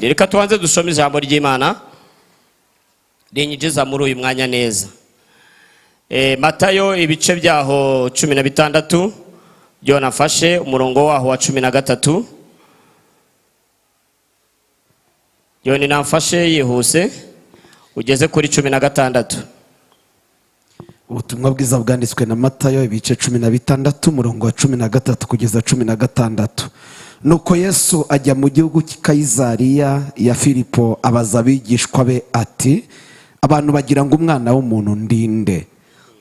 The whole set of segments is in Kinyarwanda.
Reka tubanze dusome ijambo ry'Imana rinyinjiza muri uyu mwanya neza. Matayo ibice byaho 16, byo nafashe umurongo waho wa 13. Yoni namfashe yihuse ugeze kuri 16. Ubutumwa bwiza bwanditswe na Matayo ibice 16, umurongo wa 13 kugeza 16. Nuko Yesu ajya mu gihugu cy'i Kayizariya ya Filipo, abaza abigishwa be ati: "Abantu bagira ngo umwana w'umuntu ndinde?"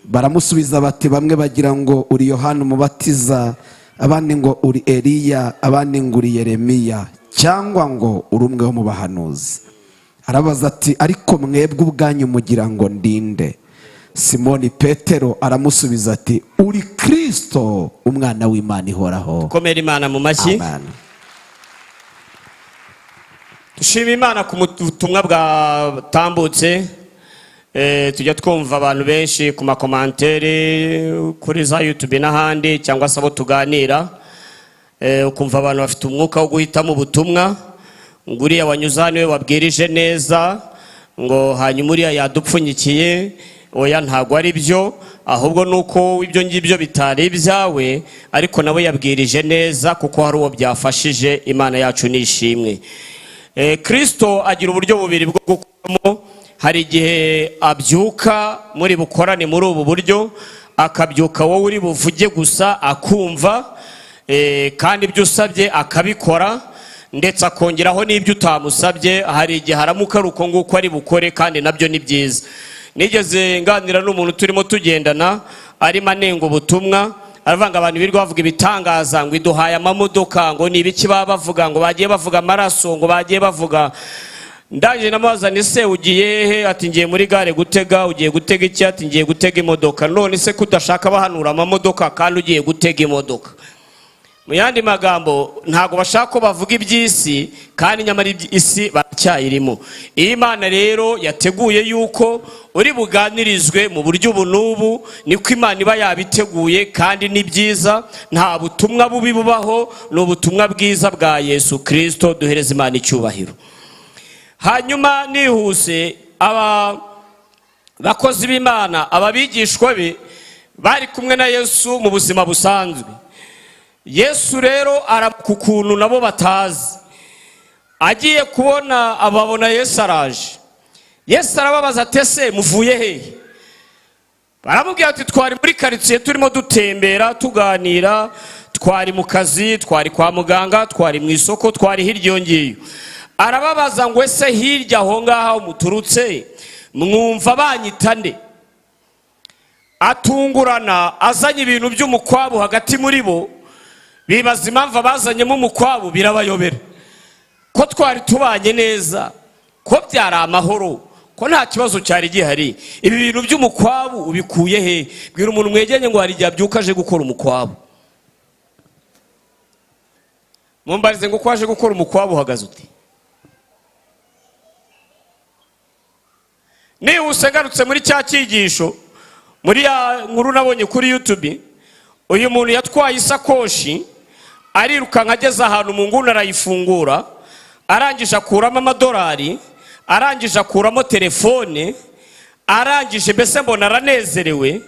Baramusubiza bati: "Bamwe bagira ngo uri Yohana Umubatiza, abandi ngo uri Eliya, abandi ngo uri Yeremiya, cyangwa ngo uri umwe wo mu bahanuzi." Arabaza ati: "Ariko mwebwe ubwanyu mugira ngo ndinde?" Simoni Petero aramusubiza ati: "Uri Kristo, umwana w'Imana ihoraho." Komera Imana mu mashyi. Amen. Dushima Imana ku butumwa bwatambutse. Tujya twumva abantu benshi ku ma commentaires kuri za YouTube n'ahandi, cyangwa se abo tuganira, ukumva abantu bafite umwuka wo guhitamo ubutumwa, ngo uriya wanyuze hano niwe wabwirije neza, ngo hanyuma uriya yadupfunyikiye. Oya, ntabwo ari byo, ahubwo ni uko ibyo ngibyo bitari ibyawe, ariko nawe yabwirije neza kuko hari uwo byafashije. Imana yacu ni ishimwe. Kristo agira uburyo bubiri bwo gukoramo. Hari igihe abyuka muri bukorane muri ubu buryo, akabyuka wowe uri buvuge gusa akumva, kandi ibyo usabye akabikora, ndetse akongeraho n'ibyo utamusabye. Hari igihe aramuka ari uko nguko ari bukore, kandi nabyo ni byiza. Nigeze nganira n'umuntu turimo tugendana, arimo anenga ubutumwa, aravuga ngo abantu birirwa bavuga ibitangaza, ngo iduhaye amamodoka, ngo ni ibiki baba bavuga, ngo bagiye bavuga amaraso, ngo bagiye bavuga. Ndangije namubaza ni: "Se ugiye he?" Ati: "Ngiye muri gare gutega." "Ugiye gutega iki?" Ati: "Ngiye gutega imodoka." "None se ko udashaka bahanura amamodoka kandi ugiye gutega imodoka?" Mu yandi magambo, ntabwo bashaka ko bavuga iby'isi, kandi nyamara isi baracyayirimo. Iyo Imana rero yateguye yuko uri buganirizwe mu buryo ubu n'ubu, niko Imana iba yabiteguye, kandi ni byiza. Nta butumwa bubi bubaho, ni ubutumwa bwiza bwa Yesu Kirisito. Duhereza Imana icyubahiro. Hanyuma nihuse, aba bakozi b'Imana, aba bigishwa be bari kumwe na Yesu mu buzima busanzwe. Yesu rero aramuka ukuntu nabo batazi. Agiye kubona ababona Yesu araje. Yesu arababaza ati: "Ese muvuye hehe?" Baramubwira ati: "Twari muri karitsiye turimo dutembera, tuganira, twari mu kazi, twari kwa muganga, twari mu isoko, twari hirya iyo ngiyo." Arababaza ngo: "Ese hirya aho ngaho muturutse mwumva banyita nde?" Atungurana azanye ibintu by'umukwabu hagati muri bo. Bibaza impamvu abazanyemo umukwabu, birabayobera. Ko twari tubanye neza, ko byari amahoro, ko nta kibazo cyari gihari, ibi bintu by'umukwabu ubikuye he? Bwira umuntu mwegeranye ngo hari igihe abyuka aje gukora umukwabu. Mumbarize ngo: "Ko waje gukora umukwabu uhagaze ute?" Nihuse ngarutse muri cya cyigisho, muri ya nkuru nabonye kuri YouTube, uyu muntu yatwaye isakoshi arirukanka, ageze ahantu mu nguni arayifungura, arangije akuramo amadolari, arangije akuramo telefone, arangije mbese mbona aranezerewe,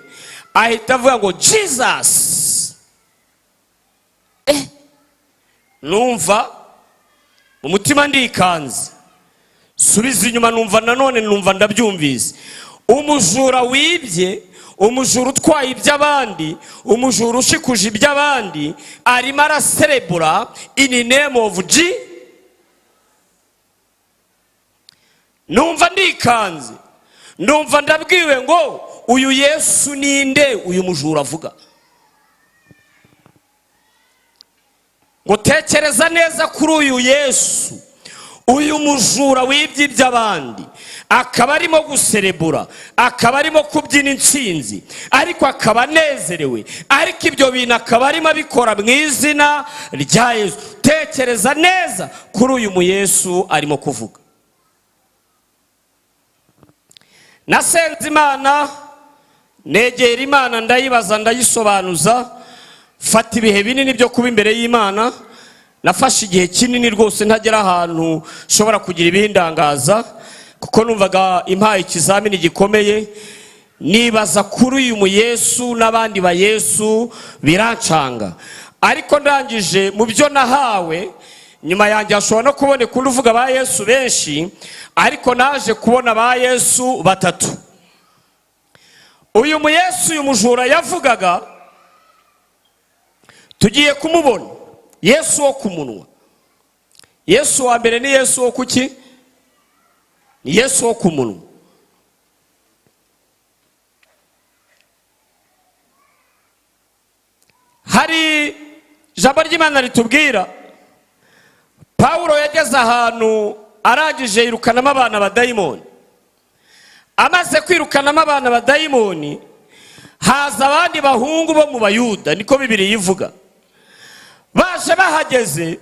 ahita avuga ngo: "Jesus!" Numva mu mutima ndikanze, subiza inyuma numva nanone, numva ndabyumvise: umujura wibye, umujura utwaye iby'abandi, umujura ushikuje iby'abandi, arimo araserebura in name of G. Numva ndikanze, numva ndabwiwe ngo: "Uyu Yesu ninde uyu mujura avuga?" Ngo: "Tekereza neza kuri uyu Yesu, uyu mujura wibye iby'abandi, akaba arimo guserebura, akaba arimo kubyina intsinzi, ariko akaba anezerewe, ariko ibyo bintu akaba arimo abikora mu izina rya Yesu. Tekereza neza kuri uyu mu Yesu arimo kuvuga." Nasenze Imana, negera Imana, ndayibaza, ndayisobanuza, fata ibihe binini byo kuba imbere y'Imana. Nafashe igihe kinini rwose ntagera ahantu nshobora kugira ibindangaza, kuko numvaga impaye ikizamini gikomeye. Nibaza kuri uyu mu Yesu n'abandi ba Yesu birancanga, ariko ndangije mu byo nahawe nyuma yanjye hashobora no kuboneka undi uvuga ba Yesu benshi, ariko naje kubona ba Yesu batatu. Uyu mu Yesu uyu mujura yavugaga tugiye kumubona, Yesu wo ku munwa. Yesu wa mbere ni Yesu wo kuki? Ni Yesu wo ku munwa. Hari ijambo ry'Imana ritubwira Pawulo yageze ahantu arangije yirukanamo abana abadayimoni. Amaze kwirukanamo abana abadayimoni, haza abandi bahungu bo mu Bayuda, niko Bibiliya ivuga. Baje bahageze,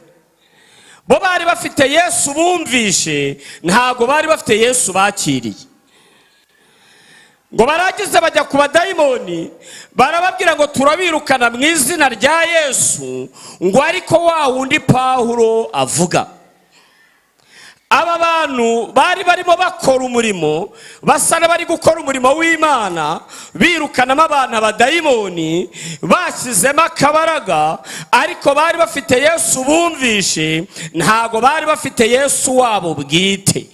bo bari bafite Yesu bumvishe, ntago bari bafite Yesu bakiriye. Ngo baragize bajya ku badayimoni, barababwira ngo turabirukana mu izina rya Yesu, ngo ariko wa wundi Pawulo avuga. Aba bantu bari barimo bakora umurimo, basa n'abari gukora umurimo w'Imana, birukanamo abantu abadayimoni, bashyizemo akabaraga, ariko bari bafite Yesu bumvishe, ntago bari bafite Yesu wabo bwite.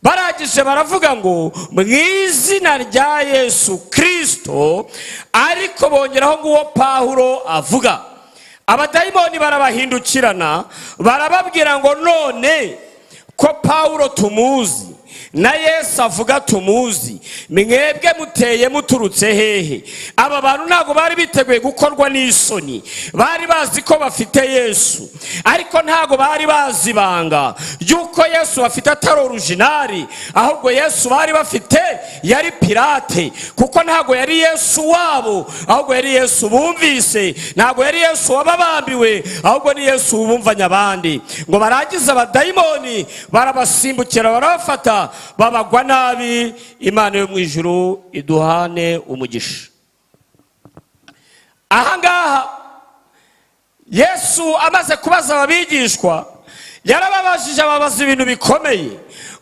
Barangije baravuga ngo mu izina rya Yesu Kristo, ariko bongeraho nguwo Pawulo avuga. Abadayimoni barabahindukirana, barababwira ngo none ko Pawulo tumuzi na Yesu avuga tumuzi, mwebwe muteye muturutse hehe? Aba bantu ntabwo bari biteguye gukorwa n'isoni, bari bazi ko bafite Yesu, ariko ntabwo bari bazi ibanga ry'uko Yesu bafite atari orujinari, ahubwo Yesu bari bafite yari pirate, kuko ntabwo yari Yesu wabo, ahubwo yari Yesu bumvise, ntabwo yari Yesu wababambiwe, ahubwo ni Yesu wumvanye abandi. Ngo barangize abadayimoni barabasimbukira, barabafata, babagwa nabi. Imana yo mu ijuru iduhane umugisha. Ahangaha Yesu amaze kubaza ababigishwa, yarababajije ababaza ibintu bikomeye,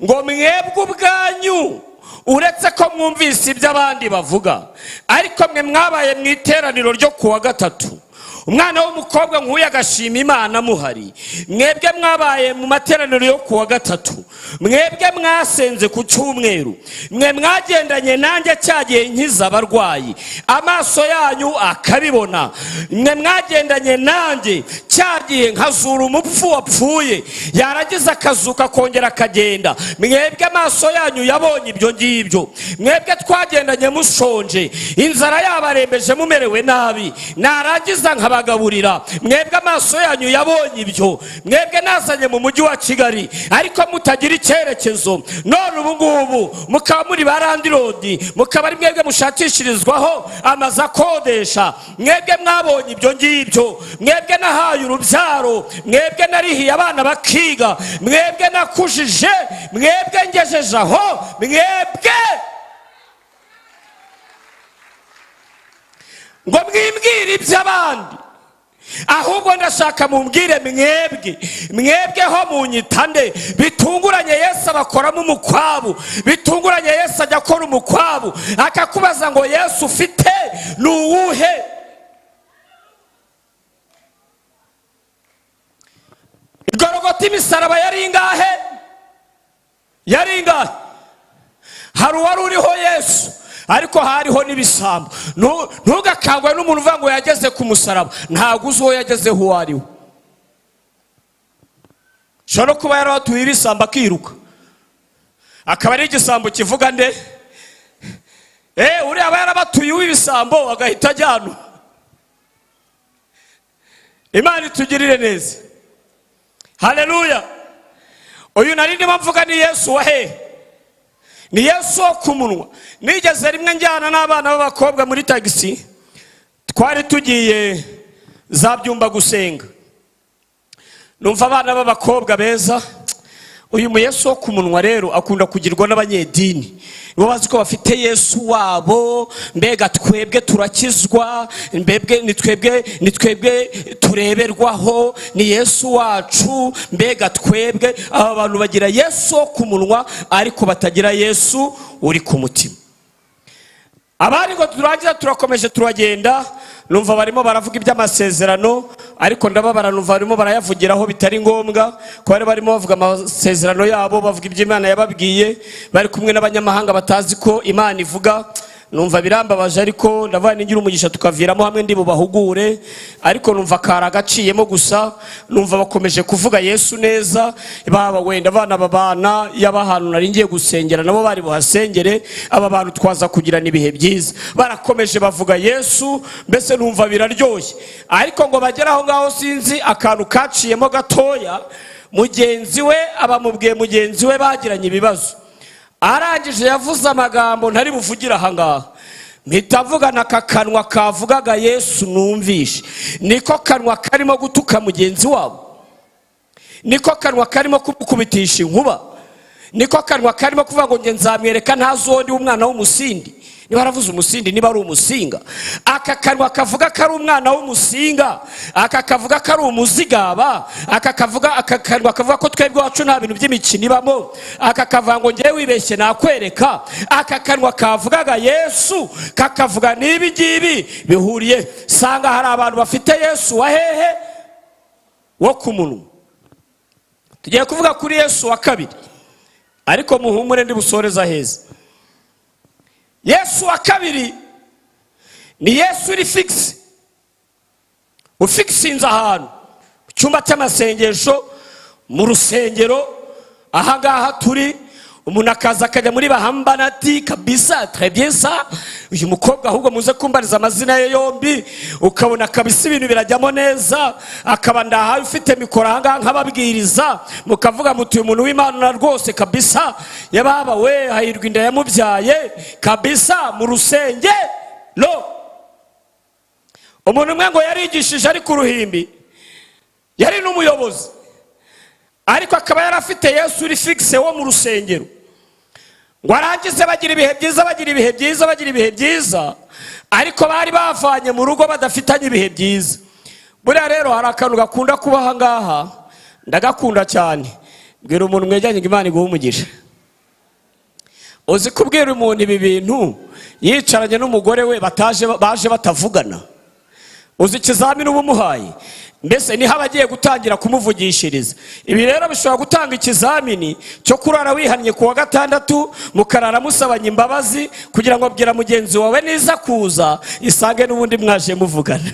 ngo mwebwe ubwanyu uretse ko mwumvise ibyo abandi bavuga, ariko mwe mwabaye mu iteraniro ryo kuwa gatatu, umwana w'umukobwa nk'uyu agashima Imana muhari, mwebwe mwabaye mu materaniro yo kuwa gatatu, mwebwe mwasenze ku cyumweru, mwe mwagendanye nanjye cyagiye nkiza abarwayi, amaso yanyu akabibona, mwe mwagendanye nanjye cyagiye nkazura umupfu wapfuye, yarangiza akazuka akongera akagenda, mwebwe amaso yanyu yabonye ibyo ngibyo, mwebwe twagendanye mushonje, inzara yabarembeje mumerewe nabi, narangiza nkabagaburira, mwebwe amaso yanyu yabonye ibyo, mwebwe nazanye mu mujyi wa Kigali ariko mutagira icyerekezo, none ubu ngubu mukaba muri ba landirodi, mukaba ari mwebwe mushakishirizwaho amazu akodesha, mwebwe mwabonye ibyo ngibyo, mwebwe nahaye urubyaro, mwebwe narihiye abana bakiga, mwebwe nakujije, mwebwe ngejeje aho, mwebwe ngo mwimbwire iby'abandi, ahubwo ndashaka mumbwire mwebwe, mwebwe ho munyitande. Bitunguranye Yesu abakoramo umukwabu, bitunguranye Yesu ajya akora umukwabu, akakubaza ngo Yesu ufite ni uwuhe? Igorogota imisaraba yari ingahe? Yari ingahe? Hari uwari uriho Yesu, ariko hariho n'ibisambo. Ntugakangwe n'umuntu uvuga ngo yageze ku musaraba, ntabwo uzi uwo yagezeho uwo ari we. Ushobora no kuba yarabatuye ibisambo akiruka, akaba ari igisambo kivuga nde? Uriya aba yarabatuye uw'ibisambo agahita ajyanwa. Imana itugirire neza. Haleluya. Uyu nari ndimo mvuga ni Yesu wa hehe? Ni Yesu wo ku munwa. Nigeze rimwe njyana n'abana b'abakobwa muri tagisi, twari tugiye za Byumba gusenga, numva abana b'abakobwa beza, Uyu mu Yesu wo ku munwa rero akunda kugirwa n'abanyedini, nibo bazi ko bafite Yesu wabo. Mbega twebwe turakizwa, mbebwe ni twebwe, ni twebwe tureberwaho, ni Yesu wacu. Mbega twebwe aba bantu bagira Yesu wo ku munwa, ariko batagira Yesu uri ku mutima. Abari ngo turangiza, turakomeje turagenda, numva barimo baravuga iby'amasezerano, ariko ndababara, numva barimo barayavugiraho bitari ngombwa, ko bari barimo bavuga amasezerano yabo, bavuga ibyo Imana yababwiye, bari kumwe n'abanyamahanga batazi ko Imana ivuga. Numva birambabaje, ariko ndavuga ningira umugisha tukaviramo hamwe ndi bubahugure. Ariko numva kari agaciyemo gusa, numva bakomeje kuvuga Yesu neza. Baba wenda abana babana yaba ahantu nari ngiye gusengera nabo bari buhasengere, aba bantu twaza kugirana ibihe byiza. Barakomeje bavuga Yesu, mbese numva biraryoshye. Ariko ngo bagere aho ngaho, sinzi akantu kaciyemo gatoya, mugenzi we abamubwiye, mugenzi we bagiranye ibibazo, arangije yavuze amagambo ntari buvugire aha ngaha. Mpita mvugana aka kanwa kavugaga Yesu numvishe, niko kanwa karimo gutuka mugenzi wabo, niko kanwa karimo kumukubitisha inkuba, niko kanwa karimo kuvuga ngo nge nzamwereka ntazi uwo ndi, umwana w'umusindi. Niba aravuze umusindi, niba ari umusinga, aka kanwa kavuga ko ari umwana w'umusinga, aka kavuga ko ari umuzigaba, aka kavuga, aka kanwa kavuga ko twebwe iwacu nta bintu by'imikino ibamo, aka kavuga ngo ngewe wibeshye nakwereka, aka kanwa kavugaga Yesu kakavuga n'ibi ngibi bihuriye. Sanga hari abantu bafite Yesu wa hehe? Wo ku munwa. Tugiye kuvuga kuri Yesu wa kabiri, ariko muhumure, ndi busoreza heza. Yesu wa kabiri ni Yesu uri fixe, ufikisinze ahantu mu cyumba cy'amasengesho, mu rusengero ahangaha turi. Umuntu akaza akajya muri bahambanati kabisa, très bien ça. Uyu mukobwa ahubwo muze kumbariza amazina ye yombi, ukabona kabisa ibintu birajyamo neza, akaba ndahaye ufite mikoro ahangaha nk'ababwiriza, mukavuga muti uyu muntu w'Imana rwose kabisa, yababa we, hahirwa inda yamubyaye kabisa mu rusengero. Umuntu umwe ngo yarigishije ari ku ruhimbi, yari n'umuyobozi, ariko akaba yari afite Yesu uri fixe wo mu rusengero. Ngo arangize bagira ibihe byiza, bagira ibihe byiza, bagira ibihe byiza, ariko bari bavanye mu rugo badafitanye ibihe byiza. Buriya rero hari akantu gakunda kuba aha ngaha, ndagakunda cyane. Bwira umuntu mwegeranye ngo Imana iguhe umugisha. Uzi kubwira umuntu ibi bintu yicaranye n'umugore we, bataje baje batavugana? Uzi ikizamini uba umuhaye? Mbese niho aba agiye gutangira kumuvugishiriza. Ibi rero bishobora gutanga ikizamini cyo kurara wihannye ku wa gatandatu, mukarara musabanye imbabazi, kugira ngo abwira mugenzi wawe niza kuza isange n'ubundi mwaje muvugana.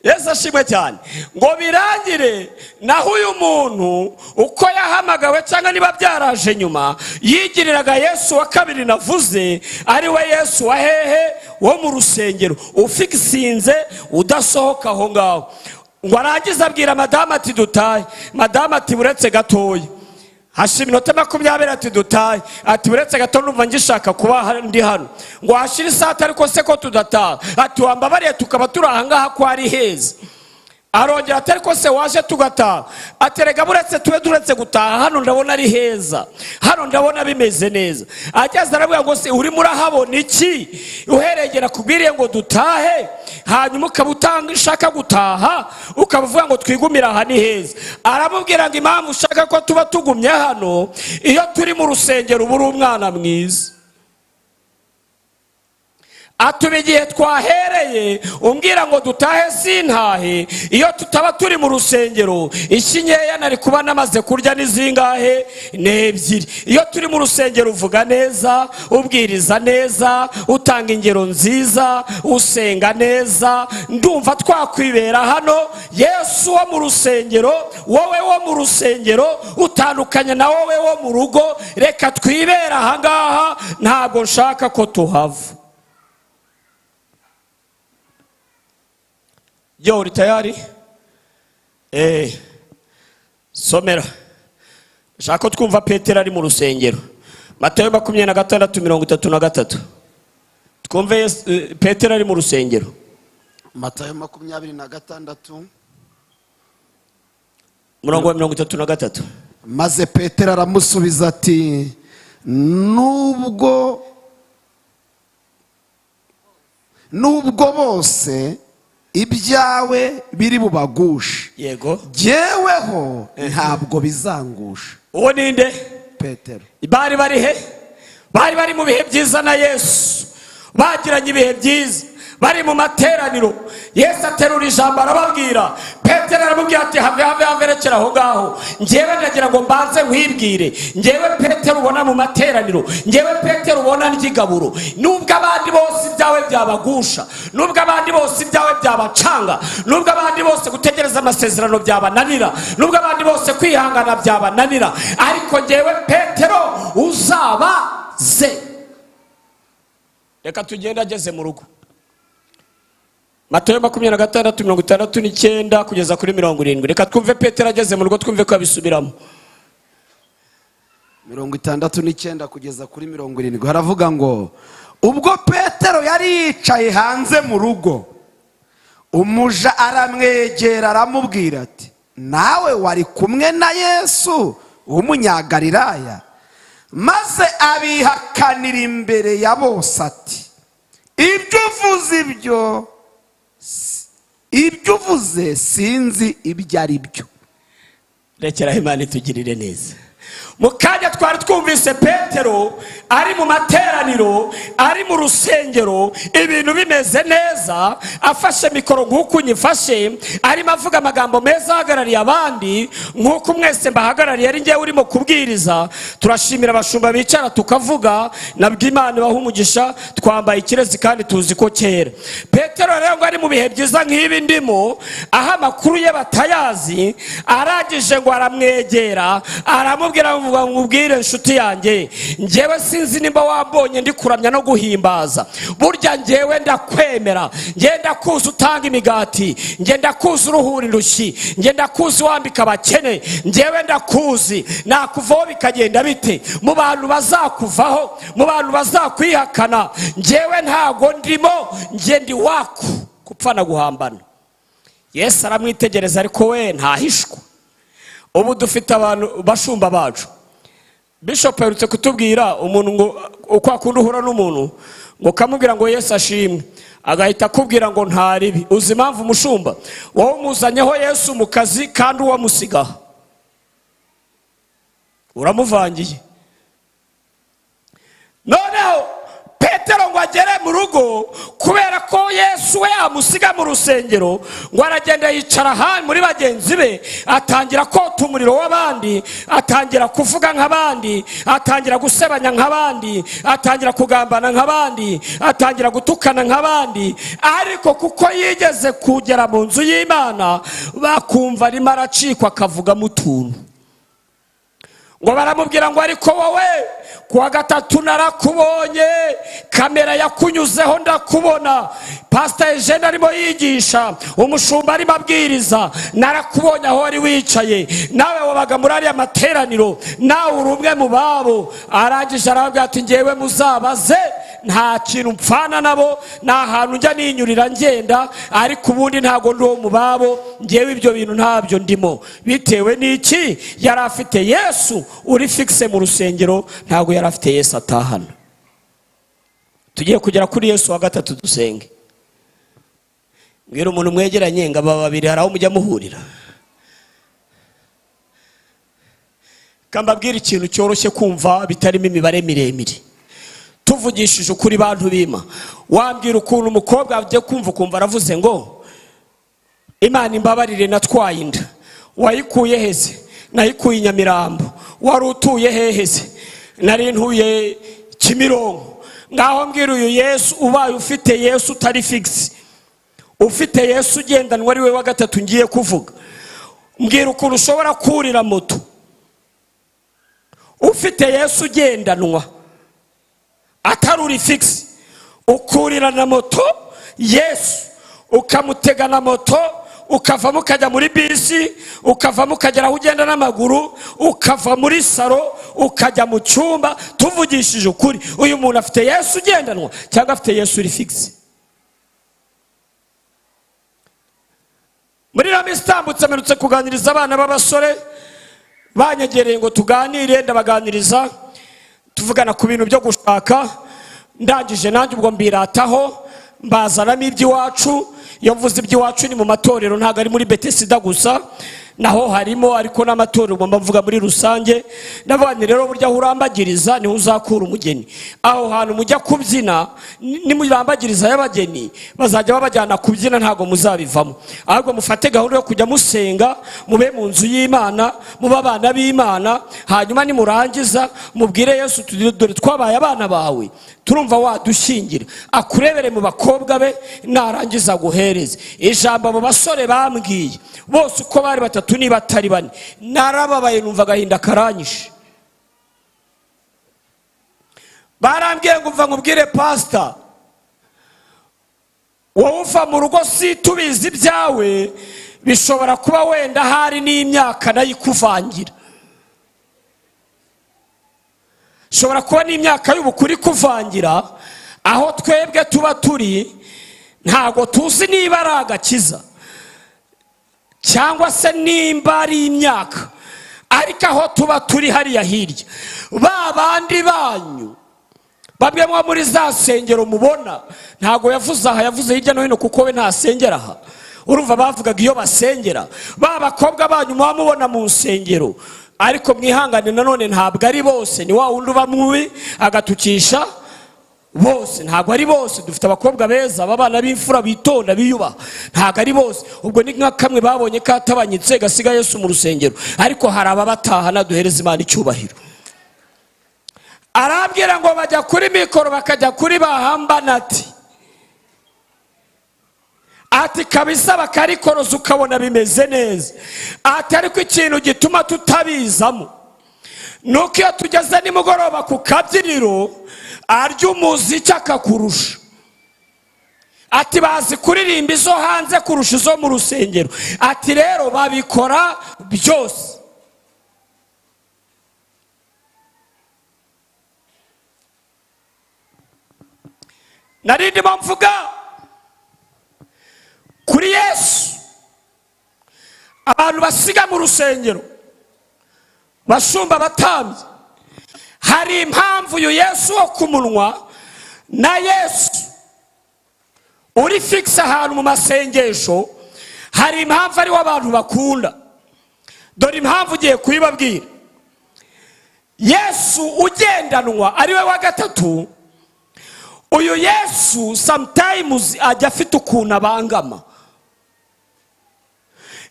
Yesu ashimwe cyane. Ngo birangire naho uyu muntu uko yahamagawe, cyangwa niba byaraje nyuma, yigiriraga Yesu wa kabiri navuze, ari we Yesu wa hehe? Wo mu rusengero, ufikisinze udasohoka aho ngaho. Ngo arangize abwira madamu ati dutahe. Madamu ati buretse gatoya. Hashira iminota 20, ati dutahe. Ati buretse gato, numva ngishaka kuba ndi hano. Ngo hashire isaha, ariko se ko tudataha? Ati wambabariye tukaba turi aha ngaha ko ari heza. Arongera ati ariko se waje tugataha? Ati rega buretse tube turetse gutaha, hano ndabona ari heza, hano ndabona bimeze neza. Ageze aravuga ngo se urimo urahabona iki? Uheregera kubwiriye ngo dutahe, hanyuma ukaba utanga ushaka gutaha, ukaba uvuga ngo twigumire aha ni heza. Aramubwira ngo impamvu ushaka ko tuba tugumye hano, iyo turi mu rusengero uba uri umwana mwiza. Atuba igihe twahereye umbwira ngo dutahe sintahe, iyo tutaba turi mu rusengero ishyi nkeya nari kuba namaze kurya ni zingahe? Ni 2. Iyo turi mu rusengero uvuga neza, ubwiriza neza, utanga ingero nziza, usenga neza, ndumva twakwibera hano. Yesu wo mu rusengero, wowe wo mu rusengero utandukanye na wowe wo mu rugo, reka twibere aha ngaha, ntabwo nshaka ko tuhava. Yo, uri tayari? Somera. Shaka ko twumva Petero ari mu rusengero. Matayo 26:33. Twumve Petero ari mu rusengero. Matayo 26. Umurongo wa 33. Maze Petero aramusubiza ati: Nubwo bose ibyawe biri bubagushe, jyeweho ntabwo bizangusha." Uwo ninde? Petero. Bari bari he? Bari bari mu bihe byiza na Yesu, bagiranye ibihe byiza, bari mu materaniro. Yesu aterura ijambo arababwira. Petero aramubwira ati: "Have, have, have, rekera aho ngaho. Ngewe ndagira ngo mbanze nkwibwire. Ngewe Petero ubona mu materaniro, ngewe Petero ubona ry'igaburo, nubwo abandi bose ibyawe byabagusha, nubwo abandi bose ibyawe byabacanga, nubwo abandi bose gutegereza amasezerano byabananira, nubwo abandi bose kwihangana byabananira, ariko ngewe Petero uzaba ze." Reka tugende ageze mu rugo. Matayo 26, 69 kugeza kuri 70. Reka twumve Petero ageze mu rugo, twumve ko abisubiramo. 69 kugeza kuri 70, haravuga ngo: Ubwo Petero yari yicaye hanze mu rugo, umuja aramwegera aramubwira ati: "Nawe wari kumwe na Yesu w'Umunyagalilaya." Maze abihakanira imbere ya bose ati: "Ibyo uvuze sinzi ibyo ari byo." Rekeraho, Imana itugirire neza. Mu kanya twari twumvise Petero ari mu materaniro, ari mu rusengero, ibintu bimeze neza, afashe mikoro nk'uko unyifashe, arimo avuga amagambo meza, ahagarariye abandi nk'uko mwese mbahagarariye, ari ngewe urimo kubwiriza. Turashimira abashumba bicara tukavuga, nabwo Imana ibaha umugisha. Twambaye ikirezi kandi tuzi ko kera. Petero rero ngo ari mu bihe byiza nk'ibi ndimo, aho amakuru ye batayazi, arangije ngo aramwegera aramubwira ngo: "Nkubwire inshuti yanjye, ngewe sinzi nimba wambonye ndi kuramya no guhimbaza. Burya ngewe ndakwemera, ngewe ndakuzi utanga imigati, ngewe ndakuzi uruhura indushyi, ngewe ndakuzi wambika abakene, ngewe ndakuzi. Nakuvaho bikagenda bite? Mu bantu bazakuvaho, mu bantu bazakwihakana, ngewe ntago ndimo, nge ndi waku gupfa guhambana." Yesu aramwitegereza, ariko we ntahishwa. Ubu dufite abantu bashumba bacu. Bishop aherutse kutubwira umuntu ngo uko akunda uhura n'umuntu ngo ukamubwira ngo "Yesu ashimwe", agahita akubwira ngo "Nta ribi". Uzi impamvu? Umushumba, wowe umuzanyeho Yesu mu kazi kandi uwamusigaho uramuvangiye. Noneho Petero ngo agere mu rugo, kubera ko Yesu we amusiga mu rusengero, ngo aragenda yicara ahandi muri bagenzi be, atangira kota umuriro w'abandi, atangira kuvuga nk'abandi, atangira gusebanya nk'abandi, atangira kugambana nk'abandi, atangira gutukana nk'abandi. Ariko kuko yigeze kugera mu nzu y'Imana, bakumva arimo aracikwa, akavugamo utuntu. Ngo baramubwira ngo: "Ariko wowe kuwa gatatu narakubonye, kamera yakunyuzeho ndakubona, Pasita Eugene arimo yigisha, umushumba arimo abwiriza, narakubonye aho wari wicaye, nawe wabaga muri ariya materaniro, nawe uri umwe mu babo." Arangije arababwira ati: "Ngewe muzabaze, nta kintu mpfana nabo, ni ahantu njya ninyurira ngenda, ariko ubundi ntabwo ndi uwo mu babo, ngewe ibyo bintu ntabyo ndimo." Bitewe n'iki? Yari afite Yesu uri fixe mu rusengero, ntabwo yari afite Yesu atahana. Tugiye kugera kuri Yesu wa gatatu, dusenge. Mbwira umuntu mwegeranye ngo aba babiri hari aho mujya muhurira. Kambabwira ikintu cyoroshye kumva, bitarimo imibare miremire. Tuvugishije ukuri, bantu bima, wambwira ukuntu umukobwa agiye kumva ukumva aravuze ngo: "Imana imbabarire, natwaye inda." "Wayikuye heze?" "Nayikuye i Nyamirambo." "Wari utuye heheze?" "Nari ntuye Kimironko." Ngaho mbwira uyu Yesu, ubaye ufite Yesu utari fixe, ufite Yesu ugendanwa, ari we wa gatatu ngiye kuvuga, mbwira ukuntu ushobora kurira moto ufite Yesu ugendanwa atari uri fixe, ukurira na moto Yesu, ukamutega na moto, ukavamo ukajya muri bisi, ukavamo ukagera aho ugenda n'amaguru, ukava muri saro ukajya mu cyumba. Tuvugishije ukuri, uyu muntu afite Yesu ugendanwa cyangwa afite Yesu uri fixe? Muri iriya minsi itambutse mperutse kuganiriza abana b'abasore banyegereye ngo tuganire, ndabaganiriza, tuvugana ku bintu byo gushaka. Ndangije nanjye ubwo mbirataho, mbazanamo iby'iwacu. Iyo mvuze iby'iwacu ni mu matorero, ntabwo ari muri Betesida gusa, naho harimo, ariko n'amatorero ngomba mvuga muri rusange. Ndavuga nti rero burya aho urambagiriza niho uzakura umugeni. Aho hantu mujya kubyina, nimurambagiriza y'abageni bazajya babajyana kubyina, ntabwo muzabivamo. Ahubwo mufate gahunda yo kujya musenga, mube mu nzu y'Imana, mube abana b'Imana. Hanyuma nimurangiza mubwire Yesu tuti dore twabaye abana bawe, turumva wadushyingira, akurebere mu bakobwa be, narangiza aguhereze. Ijambo abo basore bambwiye bose uko bari batatu, niba atari bane, narababaye, numva agahinda karanyishe. Barambwiye ngo umva nkubwire pasita, wowe uva mu rugo si tubizi ibyawe, bishobora kuba wenda hari n'imyaka nayo ikuvangira, ishobora kuba n'imyaka y'ubukuru ikuvangira. Aho twebwe tuba turi ntabwo tuzi niba ari agakiza cyangwa se nimba ari imyaka, ariko aho tuba turi hariya hirya, ba bandi banyu bamwe mwo muri za nsengero mubona, ntabwo yavuze aha, yavuze hirya no hino kuko we ntasengera aha. Urumva bavugaga iyo basengera, ba bakobwa banyu muba mubona mu nsengero, ariko mwihangane nanone ntabwo ari bose, ni wa wundi uba mubi agatukisha bose, ntabwo ari bose. Dufite abakobwa beza b'abana b'imfura bitonda biyubaha, ntabwo ari bose. Ubwo ni nka kamwe babonye katabanyitse gasiga Yesu mu rusengero, ariko hari ababatahana. Duhereza Imana icyubahiro. Arambwira ngo bajya kuri mikoro, bakajya kuri bahambanati, ati kabisa bakarikoroza ukabona bimeze neza, ati ariko ikintu gituma tutabizamo nuko iyo tugeze nimugoroba ku kabyiniro arya umuziki akakurusha, ati bazi kuririmba izo hanze kurusha izo mu rusengero, ati rero babikora byose. Nari ndimo mvuga kuri Yesu, abantu basiga mu rusengero, bashumba, abatambyi. Hari impamvu uyu Yesu wo ku munwa na Yesu uri fixe ahantu mu masengesho, hari impamvu ariwo abantu bakunda. Dore impamvu ugiye kuyibabwira. Yesu ugendanwa ariwe wa gatatu, uyu Yesu sometimes ajya afite ukuntu abangama.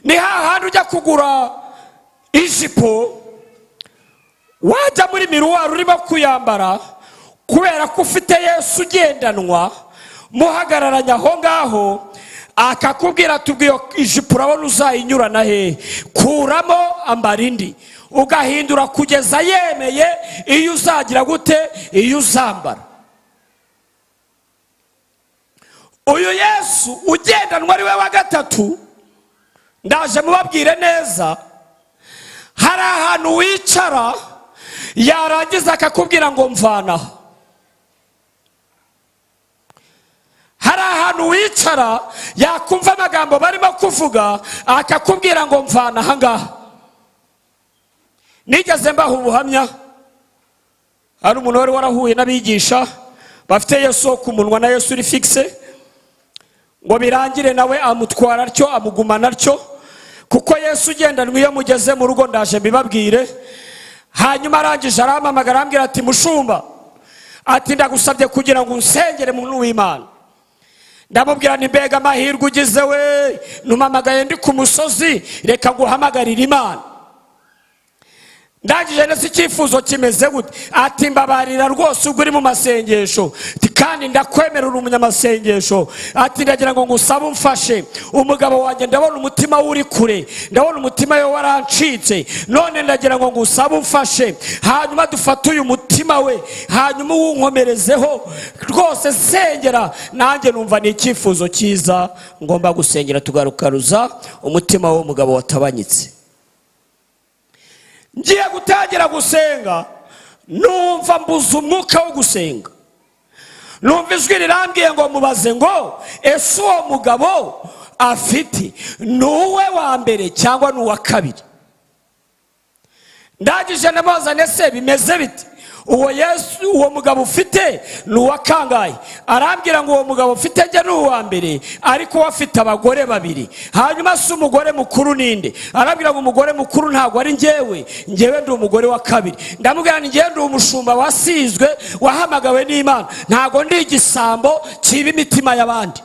Ni hahandi ujya kugura ijipo, wajya muri miroir urimo kuyambara, kubera ko ufite Yesu ugendanwa muhagararanye aho ngaho, akakubwira ati ubwo iyo ijipo urabona uzayinyurana hehe, kuramo ambara indi, ugahindura kugeza yemeye iyo uzagira gute, iyo uzambara. Uyu Yesu ugendanwa ari we wa gatatu, ndaje mubabwire neza. Hari ahantu wicara yarangiza akakubwira ngo mvanaho. Hari ahantu wicara yakumva amagambo barimo kuvuga akakubwira ngo mvana aha ngaha. Nigeze mbaha ubuhamya, hari umuntu wari warahuye n'abigisha bafite Yesu wo ku munwa na Yesu uri fixe, ngo birangire nawe amutwara atyo, amugumana atyo, kuko Yesu ugendanwa iyo mugeze mu rugo, ndaje mbibabwire. Hanyuma arangije arampamagara, arambwira ati mushumba, ati ndagusabye kugira ngo unsengere muntu w'Imana. Ndamubwira nti mbega amahirwe ugize we, ntumamagaye ndi ku musozi, reka nguhamagarire Imana. Ndangije nese icyifuzo kimeze gute? Ati mbabarira rwose ubwo uri mu masengesho, kandi ndakwemerera umunyamasengesho, ati ndagira ngo ngusabe umfashe, umugabo wanjye ndabona umutima we uri kure, ndabona umutima we warancitse, none ndagira ngo ngusabe umfashe, hanyuma dufate uyu mutima we, hanyuma uwunkomerezeho rwose, sengera. Nanjye numva ni icyifuzo cyiza ngomba gusengera, tugarukaruza umutima w'umugabo watabanyitse. Ngiye gutangira gusenga, numva mbuze umwuka wo gusenga, numva ijwi rirambwiye ngo mubaze ngo ese uwo mugabo afite ni uwe wa mbere cyangwa ni uwa kabiri. Ndangije ndamubazane: "Se bimeze bite? Uwo Yesu, uwo mugabo ufite ni uwa kangahe?" Arambwira ngo: "Uwo mugabo ufite njye ni uwa mbere, ariko we afite abagore babiri." "Hanyuma se umugore mukuru ninde?" Arambwira ngo: "Umugore mukuru ntabwo ari njyewe, njyewe ndi umugore wa kabiri." Ndamubwira ni: "Njyewe ndi umushumba wasizwe, wahamagawe n'Imana, ntabwo ndi igisambo kiba imitima y'abandi."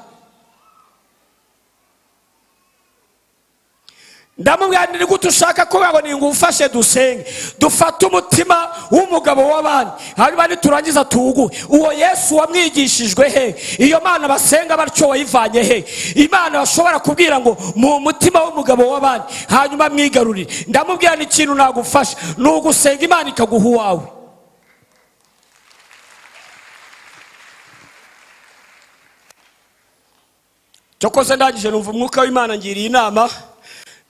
Ndamubwira ni: "Gute ushaka kuba ngo ningufashe dusenge, dufate umutima w'umugabo w'abandi, hanyuma niturangiza tuwuguhe? Uwo Yesu wamwigishijwe he? Iyo Mana basenga batyo wayivanye he? Imana bashobora kubwira ngo mu mutima w'umugabo w'abandi hanyuma mwigarurire?" Ndamubwira ni: "Ikintu nagufasha ni ugusenga Imana ikaguha uwawe." Cyokoze ndangije numva umwuka w'Imana ngiriye inama.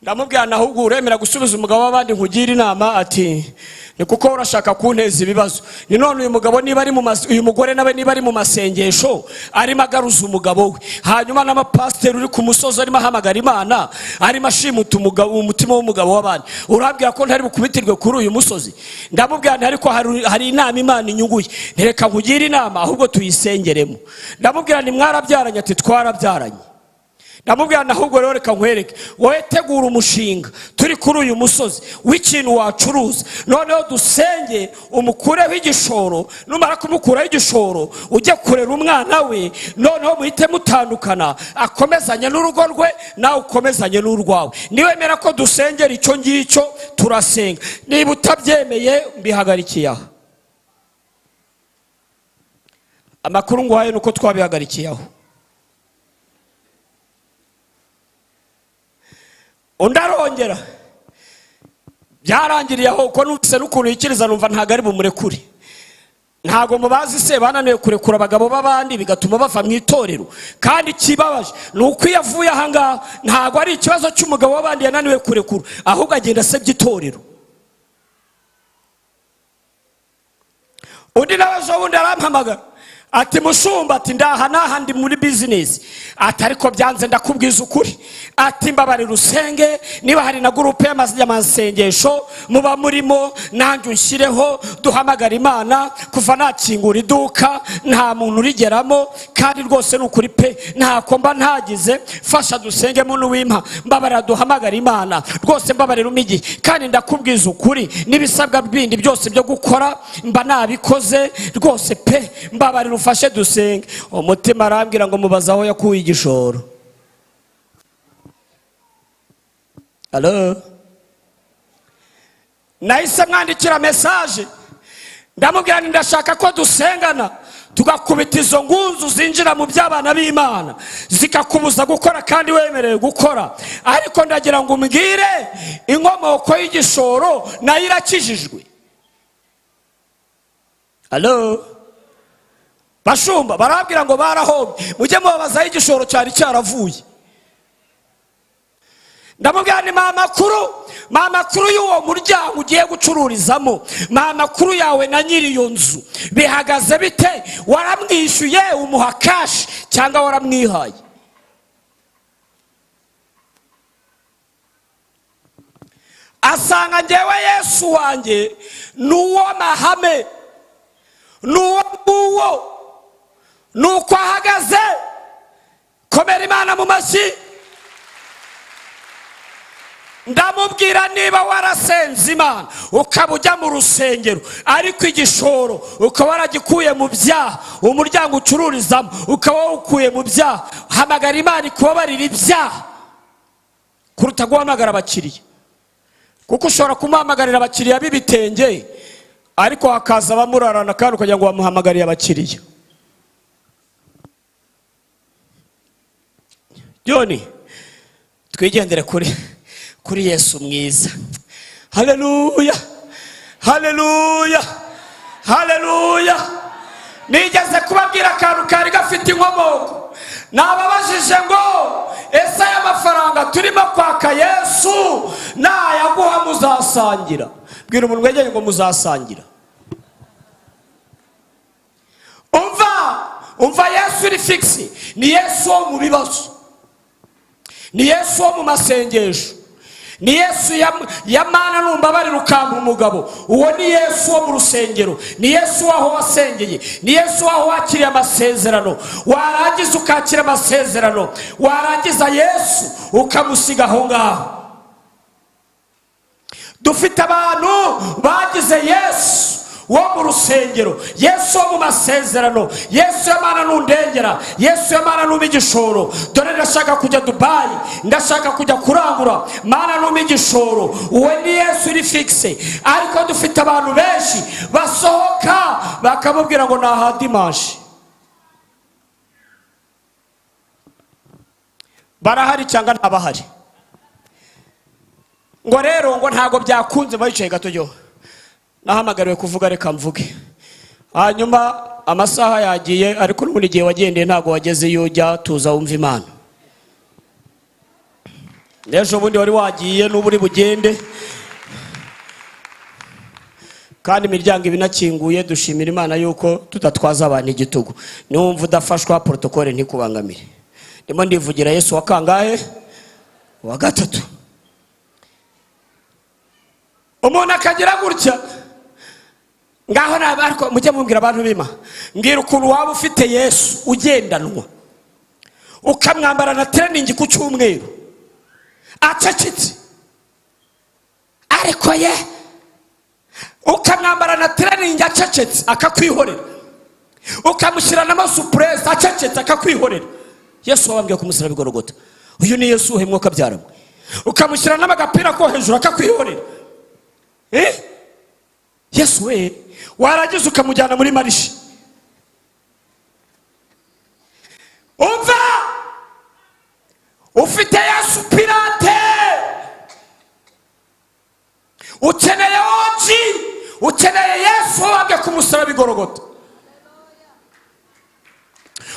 Ndamubwira: "Ahubwo uremera gusubiza umugabo w'abandi nkugira inama?" Ati: "Ni kuko urashaka kunteza ibibazo." Ni none uyu mugabo niba ari mu uyu mugore nawe niba ari mu masengesho arimo agaruza umugabo we, hanyuma n'amapasiteri uri ku musozi arimo ahamagara Imana, arimo ashimuta umugabo, umutima w'umugabo w'abandi, urambwira ko ntari bukubitirwe kuri uyu musozi? Ndamubwira nti: "Ariko hari inama Imana inyunguye, ntireka nkugire inama, ahubwo tuyisengeremo." Ndamubwira ni: "Mwarabyaranye?" Ati: "Twarabyaranye." Ndamubwira, ahubwo rero reka nkwereke, wowe tegura umushinga turi kuri uyu musozi w'ikintu wacuruza, noneho dusenge umukureho igishoro. Numara kumukuraho igishoro, ujye kurera umwana we, noneho muhite mutandukana, akomezanye n'urugo rwe, nawe ukomezanye n'urwawe. Niwemera ko dusengera icyo ngicyo, turasenga. Niba utabyemeye, mbihagarikiye aho." Amakuru nguhaye ni uko twabihagarikiye aho. Undi arongera, byarangiriye aho, kuko numvise n'ukuntu yikiriza, numva ntabwo ari bumurekure. Ntabwo mubazi se bananiwe kurekura abagabo b'abandi, bigatuma bava mu itorero? Kandi ikibabaje ni uko iyo avuye ahangaha, ntabwo ari ikibazo cy'umugabo w'abandi yananiwe kurekura, ahubwo agenda asebya itorero. Undi nawe ejo bundi arampamagara ati: "Mushumba," ati, "ndaha n'aha ndi muri business," ati, "ariko byanze, ndakubwiza ukuri," ati, "mbabarira usenge, niba hari na groupe y'amasengesho muba murimo, nanjye unshyireho duhamagara Imana. Kuva nakingura iduka nta muntu urigeramo, kandi rwose ni ukuri pe, ntako mba ntagize. Fasha dusenge, muntu w'impa, mbabarira duhamagara Imana rwose, mbabarira umigi. Kandi ndakubwiza ukuri, n'ibisabwa bindi byose byo gukora mba nabikoze rwose pe, mbabarira ufashe dusenge." Umutima arambwira ngo mubaze aho yakuye igishoro. Alo, nahise mwandikira message, ndamubwira nti: "Ndashaka ko dusengana, tugakubita izo ngunzu zinjira mu by'abana b'Imana, zikakubuza gukora kandi wemerewe gukora. Ariko ndagira ngo umbwire inkomoko y'igishoro, nayo irakijijwe?" Alo, bashumba, barabwira ngo barahombye, mujye mubabazaho igishoro cyari cyaravuye. Ndamubwira ni: "Mpa amakuru y'uwo muryango ugiye gucururizamo, mpa amakuru yawe na nyiri iyo nzu, bihagaze bite? Waramwishyuye umuha cash cyangwa waramwihaye?" Asanga ngewe Yesu wanjye ni uw'amahame, ni uwo nguwo, ni uko ahagaze. Komera Imana mu mashyi. Ndamubwira: "Niba warasenze Imana, ukaba ujya mu rusengero, ariko igishoro ukaba waragikuye mu byaha, umuryango ucururizamo ukaba wawukuye mu byaha, hamagara Imana ikubabarira ibyaha kuruta guhamagara abakiriya, kuko ushobora kumuhamagarira abakiriya b'ibitenge, ariko hakaza abamurarana, kandi ukagira ngo bamuhamagariye abakiriya." Joni, twigendere kuri Yesu mwiza. Haleluya, haleluya, haleluya! Nigeze kubabwira akantu kari gafite inkomoko. Nababajije ngo: "Ese aya mafaranga turimo kwaka Yesu, nayaguha muzasangira?" Bwira umuntu wegereye ngo muzasangira. Umva, umva, Yesu uri fixe ni Yesu wo mu bibazo. Ni Yesu wo mu masengesho, ni Yesu ya "Mana, numbabarira ukampa umugabo". Uwo ni Yesu wo mu rusengero, ni Yesu w'aho wasengeye, ni Yesu w'aho wakiriye amasezerano. Warangiza ukakira amasezerano, warangiza Yesu ukamusiga aho ngaho. Dufite abantu bagize Yesu wo mu rusengero, Yesu wo mu masezerano, Yesu y'Imana nundengera, Yesu y'Imana numpa igishoro, dore ndashaka kujya Dubayi, ndashaka kujya kurangura, Mana numpa igishoro. Uwo ni Yesu uri fixe. Ariko dufite abantu benshi basohoka bakamubwira ngo ni aha dimanche. Barahari cyangwa ntabahari? Ngo rero ngo ntabwo byakunze. Bayicaye gato, yo nahamagariwe kuvuga, reka mvuge. Hanyuma amasaha yagiye, ariko n'ubundi igihe wagendeye ntabwo wageze iyo ujya. Tuza wumva Imana. N'ejo bundi wari wagiye, n'ubu uri bugende, kandi imiryango iba inakinguye. Dushimira Imana yuko tudatwaza abantu igitugu. Niwumva udafashwa, protocole ntikubangamire. Ndimo ndivugira Yesu wa kangahe? Wa gatatu. Umuntu akagira gutya ngaho naba, ariko mujye mubwira abantu bima. Mbwira ukuntu waba ufite Yesu ugendanwa, ukamwambara na training ku cyumweru acecetse, ariko ye ukamwambara na training acecetse akakwihorera, ukamushyira n'amasupuresi acecetse akakwihorera. Yesu wabambwiye ku musaraba igorogota, uyu ni Yesu uhemwa ukabyaramwe, ukamushyira n'agapira ko hejuru akakwihorera. Yesu we, warangiza ukamujyana muri marché. Umva, ufite Yesu pirate, ukeneye OG, ukeneye Yesu wabambwe ku musaraba igorogota,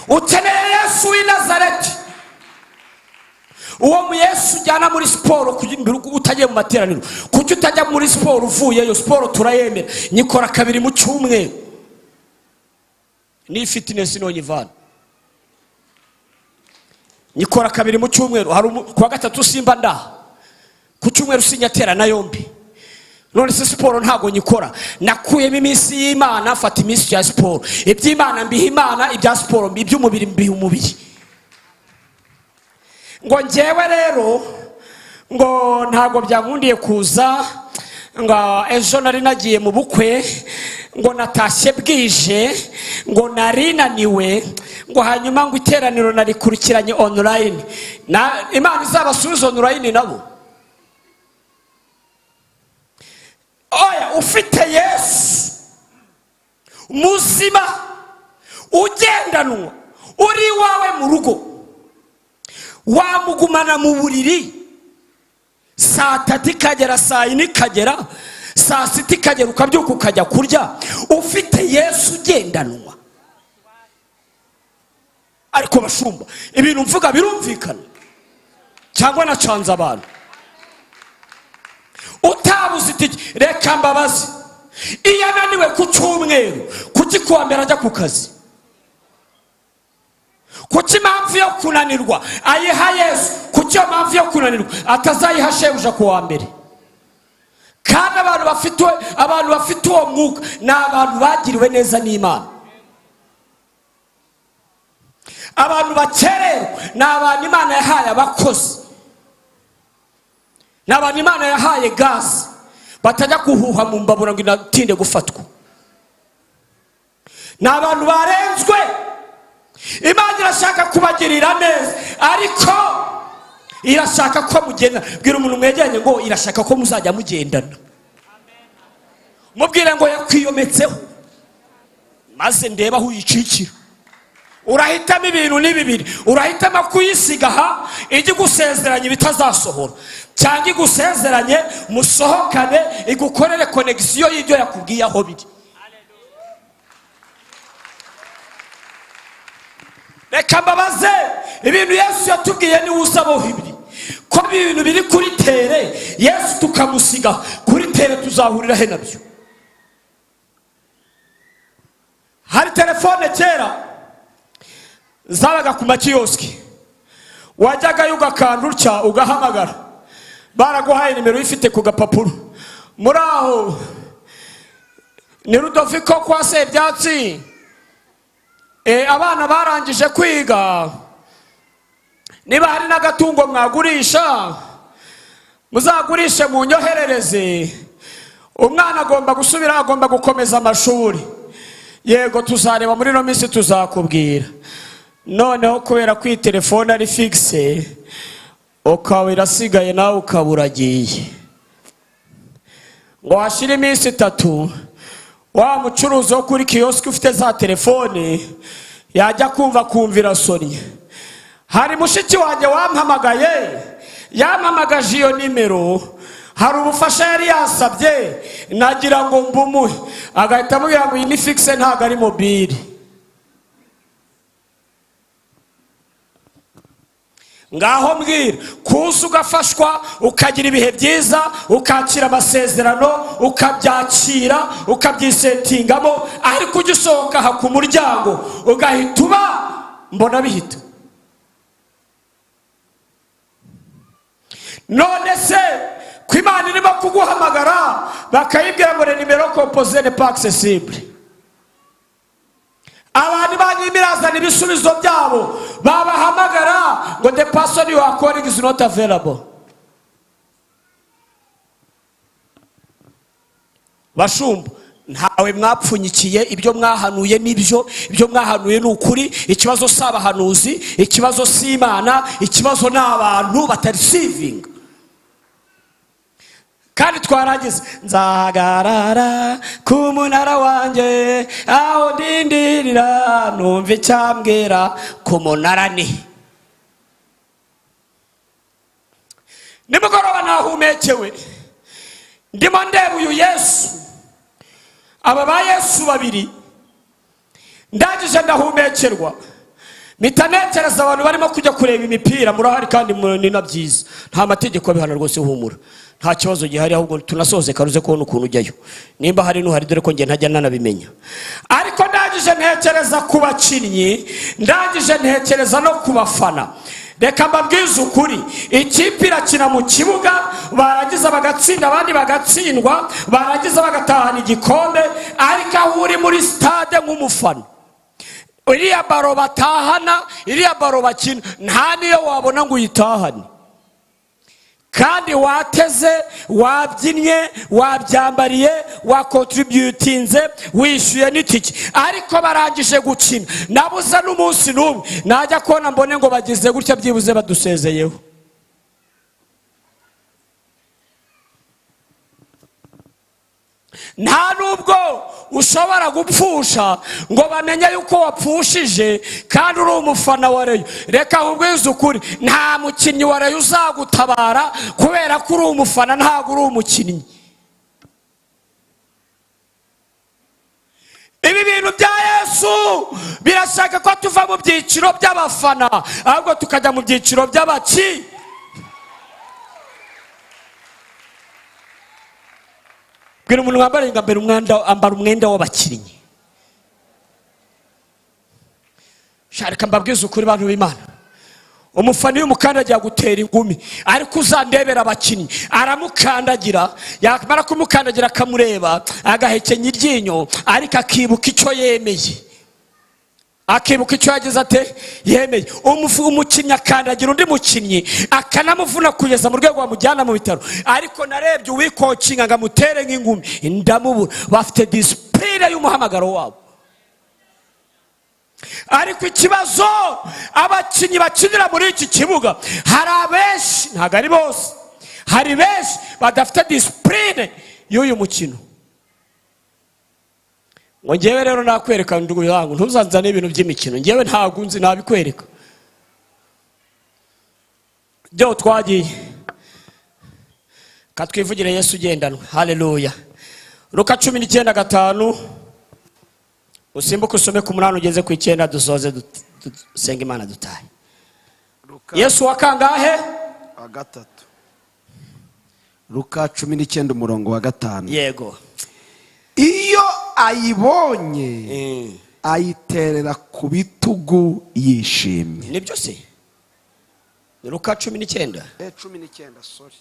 ukeneye Yesu w'i Nazareti. Uwo mu Yesu ujyana muri siporo utagiye mu materaniro. Kuki utajya muri siporo uvuyeyo? Siporo turayemera, nyikora kabiri mu cyumweru, ni fitness nonyivana. Nyikora kabiri mu cyumweru. Hari kuwa gatatu simba ndaha, ku cyumweru sinyaterana yombi. None se siporo ntabwo nyikora? Nakuyemo iminsi y'Imana, mfata iminsi ya siporo. Iby'Imana mbiha Imana, ibya siporo, iby'umubiri mbiha umubiri. Ngo njyewe rero ngo ntabwo byankundiye kuza, ngo ejo nari nagiye mu bukwe, ngo natashye bwije, ngo nari naniwe, ngo hanyuma ngo iteraniro narikurikiranye online. Na Imana izabasubiza online nabo. Oya, ufite Yesu muzima ugendanwa uri iwawe mu rugo, wamugumana mu buriri saa 3 ikagera, saa 4 ikagera, saa 6 ikagera, ukabyuka ukajya kurya, ufite Yesu ugendanwa. Ariko bashumba, ibintu mvuga birumvikana cyangwa nacanze abantu? Utabuze itike, reka mbabazi, iyo ananiwe ku cyumweru, kuki kuwa mbere ajya ku kazi? Kuki impamvu yo kunanirwa ayiha Yesu? Kuki iyo mpamvu yo kunanirwa atazayiha shebuja ku wa mbere? Kandi abantu bafite uwo mwuka ni abantu bagiriwe neza n'Imana. Abantu bakererwa ni abantu Imana yahaye abakozi, ni abantu Imana yahaye gaze, batajya guhuha mu mbabura ngo inatinde gufatwa. Ni abantu barenzwe. Imana irashaka kubagirira neza, ariko irashaka ko mugenda. Bwira umuntu mwegeranye ngo irashaka ko muzajya mugendana. Mubwire ngo yakwiyometseho, maze ndebe aho uyicikira. Urahitamo ibintu ni bibiri: urahitamo kuyisiga aha ijya igusezeranya ibitazasohora, cyangwa igusezeranye musohokane, igukorere connexion y'ibyo yakubwiye aho biri. Reka mbabaze, ibintu Yesu yatubwiye niwe uzaboha ibiri, ko ibintu biri kuri terrain, Yesu tukamusiga kuri terrain, tuzahurira he nabyo? Hari telefone kera zabaga ku makiyosiki, Wajyagayo ugakanda utya, ugahamagara, baraguhaye nimero uyifite ku gapapuro. Muri aho ni Rudoviko kwa Sebyatsi. Abana barangije kwiga, niba hari n'agatungo mwagurisha, muzagurishe munyoherereze. Umwana agomba gusubira, agomba gukomeza amashuri. Yego, tuzareba muri ino minsi, tuzakubwira. Noneho kubera ko iyi telefone ari fixe, ukaba irasigaye, nawe ukaba uragiye, ngo hashire iminsi 3, wa mucuruzi wo kuri kiyosike ufite za telefone yajya kumva, kumva irasonnye. Hari mushiki wanjye wampamagaye, yampamagaje iyo nimero, hari ubufasha yari yasabye, nagira ngo mbumuhe, agahita amubwira ngo iyi ni fixe, ntabwo ari mobile. Ngaho mbwira, kuza ugafashwa, ukagira ibihe byiza, ukakira amasezerano, ukabyakira, ukabyisetingamo, ariko ujya usohoka aha ku muryango ugahita uba mbona bihita. None se ko Imana irimo kuguhamagara, bakayibwira ngo numéro composé n'est pas accessible? Abantu banyu birazana ibisubizo byabo, babahamagara ngo the person you are calling is not available. Bashumba, ntawe mwapfunyikiye. Ibyo mwahanuye nibyo, ibyo mwahanuye ni ukuri. Ikibazo si abahanuzi, ikibazo si Imana, ikibazo ni abantu batarisivinga. Kandi twarangiza, nzahagarara ku munara wanjye, aho ndindirira numva icyambwira. Ku munara ni nimugoroba, nahumekewe, ndimo ndeba uyu Yesu, aba ba Yesu babiri. Ndangije ndahumekerwa, mpita ntekereza abantu barimo kujya kureba imipira. Murahari kandi ni na byiza, nta mategeko abihana rwose. Humura, nta kibazo gihari, ahubwo tunasoze karuze kubona ukuntu ujyayo, nimba hari n'uhari, dore ko njye ntajya nanabimenya. Ariko ndangije ntekereza ku bakinnyi, ndangije ntekereza no ku bafana. Reka mbabwize ukuri, ikipe irakina mu kibuga, barangiza bagatsinda, abandi bagatsindwa, barangiza bagatahana igikombe. Ariko aho uri muri sitade nk'umufana, iriya ballon batahana, iriya ballon bakina, nta niyo wabona ngo uyitahane. Kandi wateze, wabyinnye, wabyambariye, wakontributinze, wishyuye n'itike, ariko barangije gukina, nabuze n'umunsi n'umwe najya kubona mbone ngo bagize gutya, byibuze badusezeyeho. Nta nubwo ushobora gupfusha ngo bamenye yuko wapfushije kandi uri umufana wa Rayon. Reka nkubwize ukuri, nta mukinnyi wa Rayon uzagutabara kubera ko uri umufana, ntabwo uri umukinnyi. Ibi bintu bya Yesu birashaka ko tuva mu byiciro by'abafana, ahubwo tukajya mu byiciro by'abaki. Bwira umuntu wambaye ngo ambara umwenda, ambara umwenda w'abakinnyi. Reka mbabwize ukuri, bantu b'Imana, umufana iyo umukandagira gutera ingumi, ariko uzandebera abakinnyi, aramukandagira, yamara kumukandagira akamureba, agahekenya iryinyo, ariko akibuka icyo yemeye, akibuka icyo yagize ate, yemeye. Umukinnyi akandagira undi mukinnyi, akanamuvuna kugeza mu rwego bamujyana mu bitaro, ariko narebye uwikokinga ngo amutere nk'ingumi ndamubura. Bafite discipline y'umuhamagaro wabo. Ariko ikibazo, abakinnyi bakinira muri iki kibuga, hari abenshi, ntabwo ari bose, hari benshi badafite discipline y'uyu mukino. Ngo ngewe rero nakwereka, ndugu yangu, ntuzanzane ibintu by'imikino, ngewe ntabwo nzi, nabikwereka byo. Twagiye, katwivugire Yesu ugendanwa. Haleluya! Luka 19:5, usimbuke usome ku 8 ugeze ku 9, dusoze dusenge Imana dutahe. Yesu wa kangahe? Wa gatatu. Luka 19 umurongo wa 5. Yego. Iyo ayibonye, ayiterera ku bitugu yishimye. Nibyo se? Ni Luka 19. 19, sorry,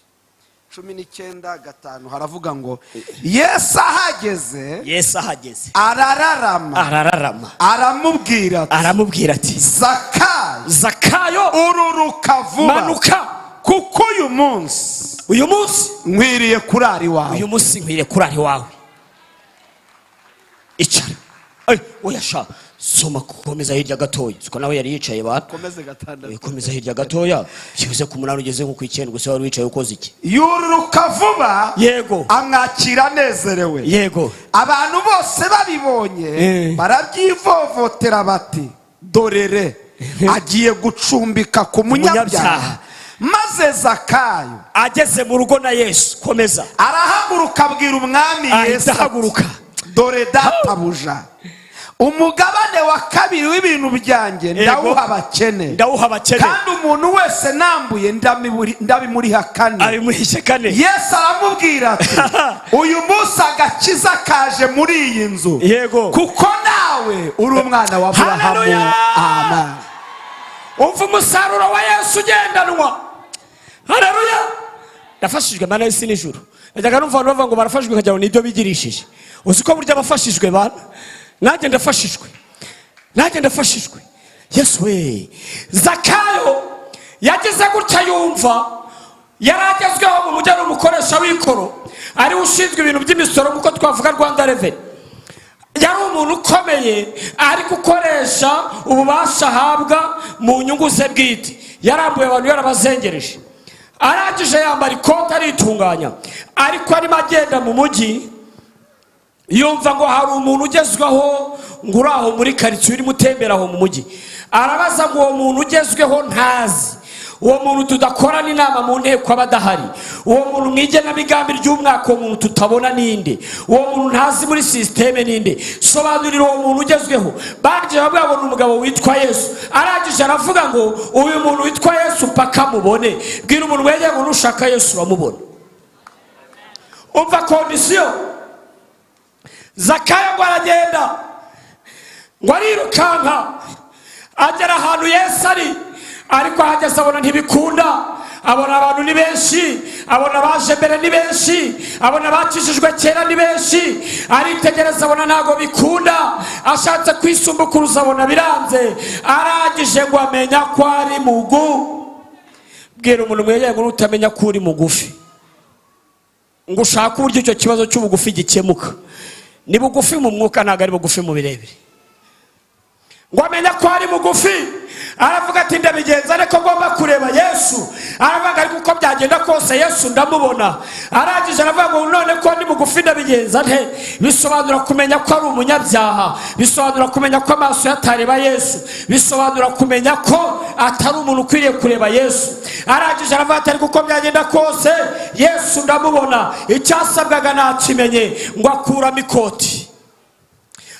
19:5 haravuga ngo: "Yesu ahageze, Yesu ahageze, arararama, arararama, aramubwira ati, aramubwira ati, Zakayo, Zakayo, ururuka vuba, manuka, kuko uyu munsi uyu munsi nkwiriye kurara iwawe." Uyu munsi nkwiriye kurara iwawe. Icara. Ay, oya sha, soma, komeza hirya gatoya, siko nawe yari yicaye ba. Komeze 6. Komeza hirya gatoya, kibuze ku 8 ugeze nko ku 9 gusa. Wari wicaye ukoze iki? Yururuka vuba, amwakira anezerewe. Abantu bose babibonye barabyivovotera bati: "Dorere agiye gucumbika ku munyabyaha." Munyabyaha. Maze Zakayo ageze mu rugo na Yesu, komeza. arahaguruka, abwira Umwami Ahita Yesu ati, ahaguruka. "Dore databuja, umugabane wa kabiri w'ibintu byanjye ndawuha abakene, ndawuha abakene, kandi umuntu wese nambuye ndabimuriha kane." Abimuhishe kane. Yesu aramubwira ati: "Uyu munsi agakiza kaje muri iyi nzu, kuko nawe uri umwana wa Aburahamu." Haleluya! Amen. Umva umusaruro wa Yesu ugendanwa. Haleluya! Ndafashijwe. Mana y'isi n'ijuru, najyaga numva abantu bavuga ngo barafashijwe, nkagira ngo nibyo bigirishije. Uzi ko burya abafashijwe bana, nanjye ndafashijwe, nanjye ndafashijwe. Yesu we! Zakayo yagize gutya, yumva yari agezweho mu mujyi, ari umukoresha w'ikoro, ariwe ushinzwe ibintu by'imisoro, nk'uko twavuga Rwanda Revenue. Yari umuntu ukomeye, ariko ukoresha ububasha ahabwa mu nyungu ze bwite. Yarambuye abantu, yarabazengereje. Arangije yambara ikote, aritunganya, ariko arimo agenda mu mujyi, yumva ngo hari umuntu ugezweho, ngo uri aho muri karitsiye, urimo utembera aho mu mujyi. Arabaza ngo: "Uwo muntu ugezweho ntazi, uwo muntu tudakorana inama mu nteko aba adahari, uwo muntu mu igenamigambi ry'umwaka, uwo muntu tutabona ninde? Uwo muntu ntazi muri système ninde? Sobanurira uwo muntu ugezweho." Barangije bavuga ngo ni umugabo witwa Yesu. Arangije aravuga ngo: "Uyu muntu witwa Yesu paka mubone." Bwira umuntu wegeye ngo: "Nushaka Yesu uramubona." Umva condition. Zakayo ngo aragenda, ngo arirukanka, agera ahantu Yesu ari, ariko ahageze abona ntibikunda. Abona abantu ni benshi, abona abaje mbere ni benshi, abona abakijijwe kera ni benshi. Aritegereza, abona ntabwo bikunda. Ashatse kwisumbukuruza, abona biranze. Arangije ngo amenya ko ari mugu. Bwira umuntu mwegeye ngo: "Nutamenya ko uri mugufi, ngo ushake uburyo icyo kibazo cy'ubugufi gikemuka." Ni bugufi mu mwuka, ntabwo ari bugufi mu birebire. Ngo amenya ko ari mugufi, aravuga ati: "Ndabigenza ariko ngomba kureba Yesu." Aravuga: "Ariko uko byagenda kose Yesu ndamubona." Arangije aravuga ngo: "None ko ndi mugufi, ndabigenza nte?" Bisobanura kumenya ko ari umunyabyaha, bisobanura kumenya ko amaso ye atareba Yesu, bisobanura kumenya ko atari umuntu ukwiriye kureba Yesu. Arangije aravuga ati: "Ariko uko byagenda kose Yesu ndamubona." Icyasabwaga nakimenye. Ngo akuramo ikoti,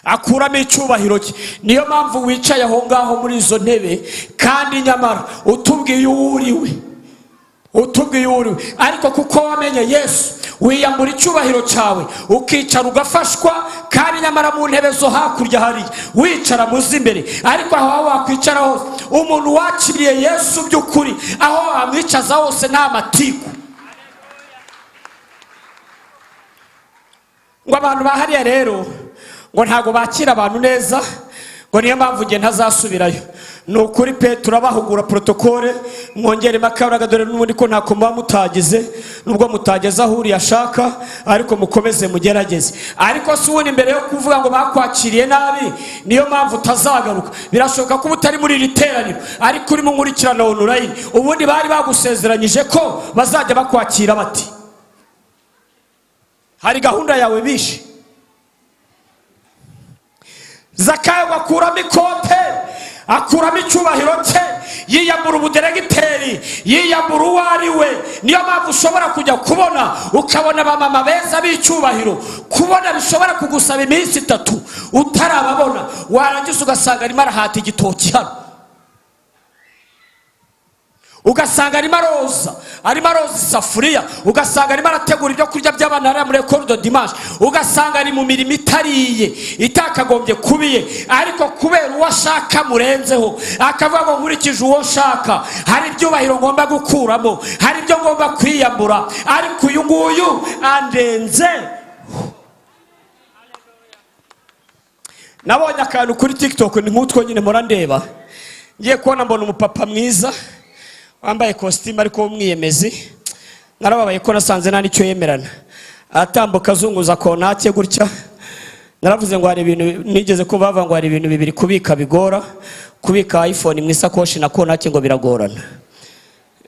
akuramo icyubahiro cye. Niyo mpamvu wicaye aho ngaho muri izo ntebe, kandi nyamara utubwiye uwo uriwe, utubwiye uwo uriwe, ariko kuko wamenye Yesu, wiyambura icyubahiro cyawe, ukicara ugafashwa, kandi nyamara mu ntebe zo hakurya hariya wicara mu z'imbere. Ariko aho wakwicara hose, umuntu wakiriye Yesu by'ukuri, aho wamwicaza hose nta matiku. Ngo abantu ba hariya rero ngo ntabwo bakira abantu neza, ngo niyo mpamvu njye ntazasubirayo. Ni ukuri pe, turabahugura protocole, mwongeremo akabaraga. Dore n'ubundi ko ntako muba mutagize, nubwo mutageze aho uriya ashaka, ariko mukomeze mugerageze. Ariko si ubundi mbere yo kuvuga ngo bakwakiriye nabi, niyo mpamvu utazagaruka, birashoboka ko uba utari muri iri teraniro, ariko urimo nkurikirana online. Ubundi bari bagusezeranyije ko bazajya bakwakira bati? Hari gahunda yawe bishe. Zakayo ngo akuramo ikote, akuramo icyubahiro cye, yiyambura ubudiregiteri, yiyambura uwo ari we. Niyo mpamvu ushobora kujya kubona ukabona abamama beza b'icyubahiro, kubona bishobora kugusaba iminsi 3 utarababona, warangiza ugasanga arimo arahata igitoki hano. Ugasanga arimo aroza, arimo aroza isafuriya, ugasanga arimo arategura ibyo kurya by'abana hariya muri école de dimanche, ugasanga ari mu mirimo itariye, itakagombye kubiye, ariko kubera uwo ashaka murenzeho, akavuga ngo: "Nkurikije uwo nshaka, hari ibyubahiro ngomba gukuramo, hari ibyo ngomba kwiyambura, ariko uyu nguyu andenze." Nabonye akantu kuri TikTok, ni nk'utwo nyine mpora ndeba. Ngiye kubona mbona umupapa mwiza wambaye kositimu ariko w'umwiyemezi. Narababaye ko nasanze nta n'icyo yemerana. Aratambuka azunguza kontake gutya. Naravuze ngo hari ibintu nigeze ko bavuga ngo hari ibintu bibiri kubika bigora: kubika iPhone mu isakoshi na kontake, ngo biragorana.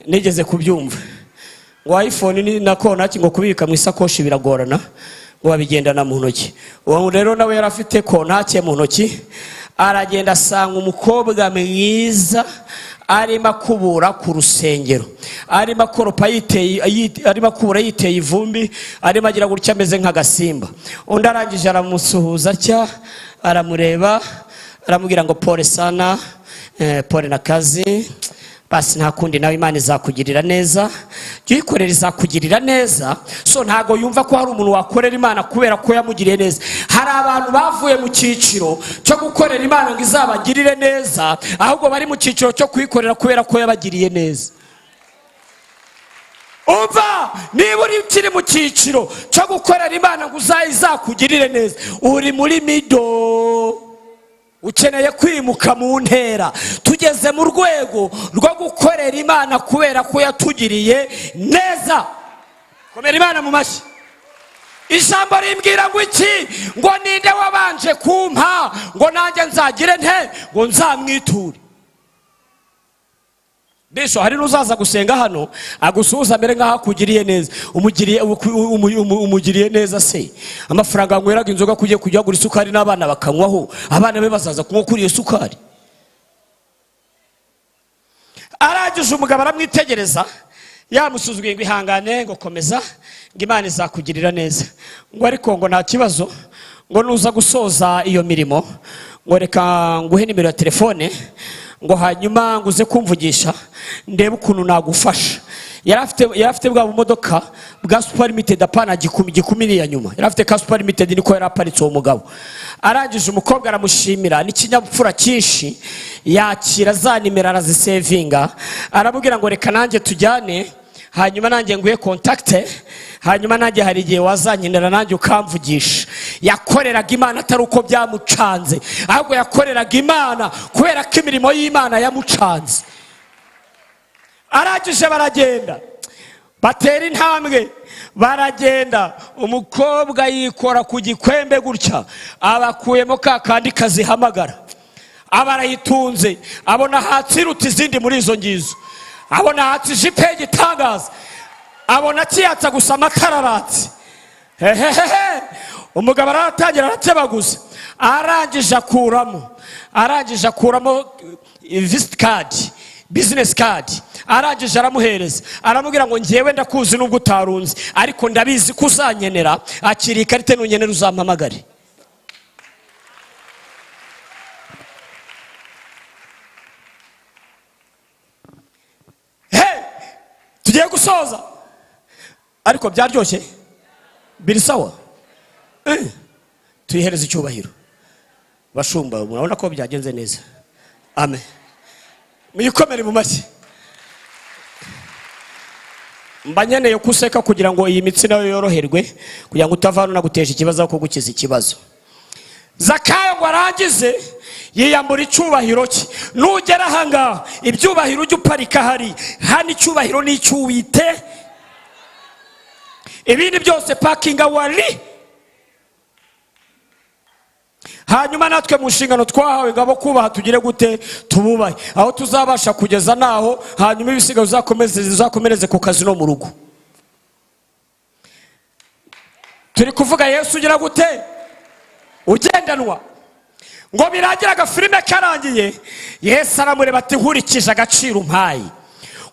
Nigeze kubyumva ngo iPhone na kontaki ngo kubika mu isakoshi biragorana, ngo babigendana mu ntoki. Uwo rero nawe yari afite kontake mu ntoki, aragenda asanga umukobwa mwiza arimo akubura ku rusengero, arimo akoropa yiteye, arimo akubura yiteye ivumbi, arimo agira gutya ameze nk'agasimba. Undi arangije aramusuhuza atya, aramureba, aramubwira ngo: "Pole sana, pole na kazi. Basi nta kundi, nawe Imana izakugirira neza, jya uyikorera izakugirira neza." So ntabwo yumva ko hari umuntu wakorera Imana kubera ko yamugiriye neza. Hari abantu bavuye mu cyiciro cyo gukorera Imana ngo izabagirire neza, ahubwo bari mu cyiciro cyo kuyikorera kubera ko yabagiriye neza. Umva, niba uri ukiri mu cyiciro cyo gukorera Imana ngo izakugirire neza, uri muri middle, ukeneye kwimuka mu ntera. Tugeze mu rwego rwo gukorera Imana kubera ko yatugiriye neza. Komera Imana mu mashyi. Ijambo rimbwira ngo iki? Ngo ninde wabanje kumpa ngo nanjye nzagire nte? Ngo nzamwiture. Bisho hari n'uzaza gusenga hano agusuhuza mbere nk'aho akugiriye neza. Umugiriye neza se? Amafaranga yanyweraga inzoga kugiye kujya kugura isukari n'abana bakanywaho, abana be bazaza kunywa kuri iyo sukari? Arangije umugabo aramwitegereza yamusuzuguye ngo: "Ihangane," ngo: "Komeza," ngo: "Imana izakugirira neza," ngo: "Ariko," ngo: "nta kibazo," ngo: "nuza gusoza iyo mirimo," ngo: "reka nguhe nimero ya telefone," ngo: "hanyuma ngo uze kumvugisha ndebe ukuntu nagufasha." Yari afite bwa bumodoka bwa Super Limited, apana gikumi, gikumi ni iya nyuma, yari afite ka Super Limited, niko yari aparitse uwo mugabo. Arangije umukobwa aramushimira n'ikinyabupfura cyinshi, yakira za nimero arazisevinga, aramubwira ngo: "Reka nanjye tujyane, hanyuma nanjye nguhe contact, hanyuma nanjye hari igihe wazankenera nanjye ukamvugisha." Yakoreraga Imana atari uko byamucanze, ahubwo yakoreraga Imana kubera ko imirimo y'Imana yamucanze. Arangije baragenda, batera intambwe baragenda. Umukobwa yikora ku gikwembe gutya, abakuyemo ka kandi kazihamagara, aba arayitunze. Abona hatsiruta izindi muri izo ngizo, abona hatse ijipo y'igitangaza, abona akiyatsa gusa amatara aratse. Hehehehe! Umugabo aratangira arakebaguza, arangije akuramo visit card, business card, arangije aramuhereza, aramubwira ngo: "Ngewe ndakuzi nubwo utarunze, ariko ndabizi ko uzankenera. Akira ikarite, nunkenera uzampamagare." He, tugiye gusoza, ariko byaryoshye, biri sawa. Tuyihereze icyubahiro. Bashumba, murabona ko byagenze neza. Amen. Muyikomere mu mashyi. Mba nkeneye ko useka kugira ngo iyi mitsi nayo yoroherwe, kugira ngo utava hano naguteje ikibazo aho kugukiza ikibazo. Zakayo ngo arangize yiyambura icyubahiro cye. Nugera ahangaha, ibyubahiro ujya uparika hari hano. Icyubahiro ni icy'uwite, ibindi byose parking wari. Hanyuma natwe mu nshingano twahawe ngo abo kubaha tugire gute? Tububahe aho tuzabasha kugeza naho, hanyuma ibisigaye uzakomereze ku kazi no mu rugo. Turi kuvuga Yesu ugira gute? Ugendanwa. Ngo birangire agafilime karangiye, Yesu aramureba ati: "Nkurikije agaciro umpaye,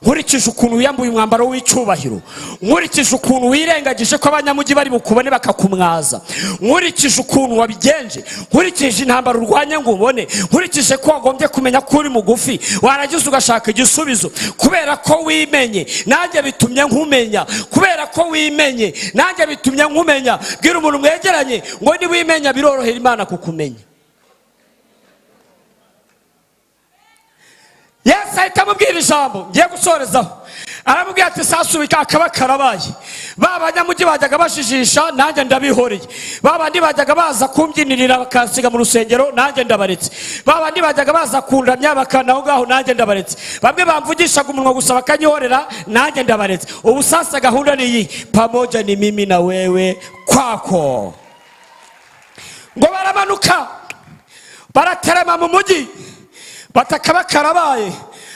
Nkurikije ukuntu wiyambuye umwambaro w'icyubahiro, nkurikije ukuntu wirengagije ko abanyamujyi bari bukubone bakakumwaza, nkurikije ukuntu wabigenje, nkurikije intambara urwanya ngo ubone, nkurikije ko wagombye kumenya ko uri mugufi, warangiza ugashaka igisubizo. Kubera ko wimenye, nanjye bitumye nkumenya. Kubera ko wimenye, nanjye bitumye nkumenya. Bwira umuntu mwegeranye ngo niwimenya birorohera Imana kukumenya. Yesu ahita amubwira ijambo ngiye gusorezaho. Aramubwira ati sasubika akaba karabaye. Ba banyamujyi bajyaga bajijisha, nanjye ndabihoreye. Ba bandi bajyaga baza kumbyinirira bakansiga mu rusengero, nanjye ndabaretse. Ba bandi bajyaga baza kundamya bakanaho ngaho, nanjye ndabaretse. Bamwe bamvugishaga umunwa gusa bakanyihorera, nanjye ndabaretse. Ubu sasa gahunda ni iyi, pamoja ni mimi na wewe kwako. Ngo baramanuka baraterema mu mujyi, bataka bakarabaye,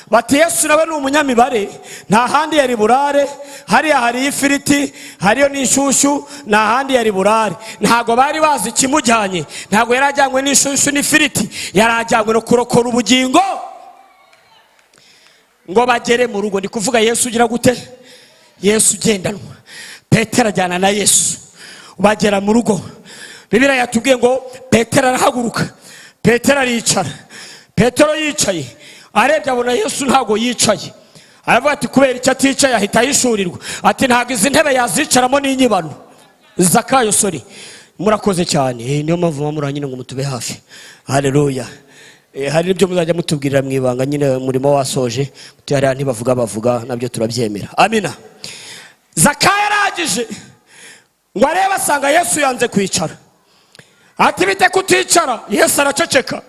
bati Yesu nawe ni umunyamibare, nta handi yari burare, hariya hari ifiriti, hariyo n'inshyushyu, nta handi yari burare. Ntago bari bazi ikimujyanye, ntago yari ajyanywe n'inshyushyu n'ifiriti, yari ajyanywe no kurokora ubugingo. Ngo bagere mu rugo, ndi kuvuga Yesu ugira gute? Yesu ugendanwa. Petero ajyana na Yesu, bagera mu rugo. Bibiliya yatubwiye ngo Petero arahaguruka, Petero aricara. Petero yicaye arebye abona Yesu ntago yicaye. Aravuga ati kubera icyo aticaye, ahita ahishurirwa ati ntago izi ntebe yazicaramo n'inyibano. Zakayo, sorry, murakoze cyane. Niyo mpamvu muba nyine ngo mutube hafi. Haleluya. Hari n'ibyo muzajya mutubwirira mu ibanga nyine umurimo wasoje, hariya ntibavuga bavuga, nabyo turabyemera. Amina. Zakayo arangije ngo arebe asanga Yesu yanze kwicara. Ati bite kuticara? Yesu araceceka.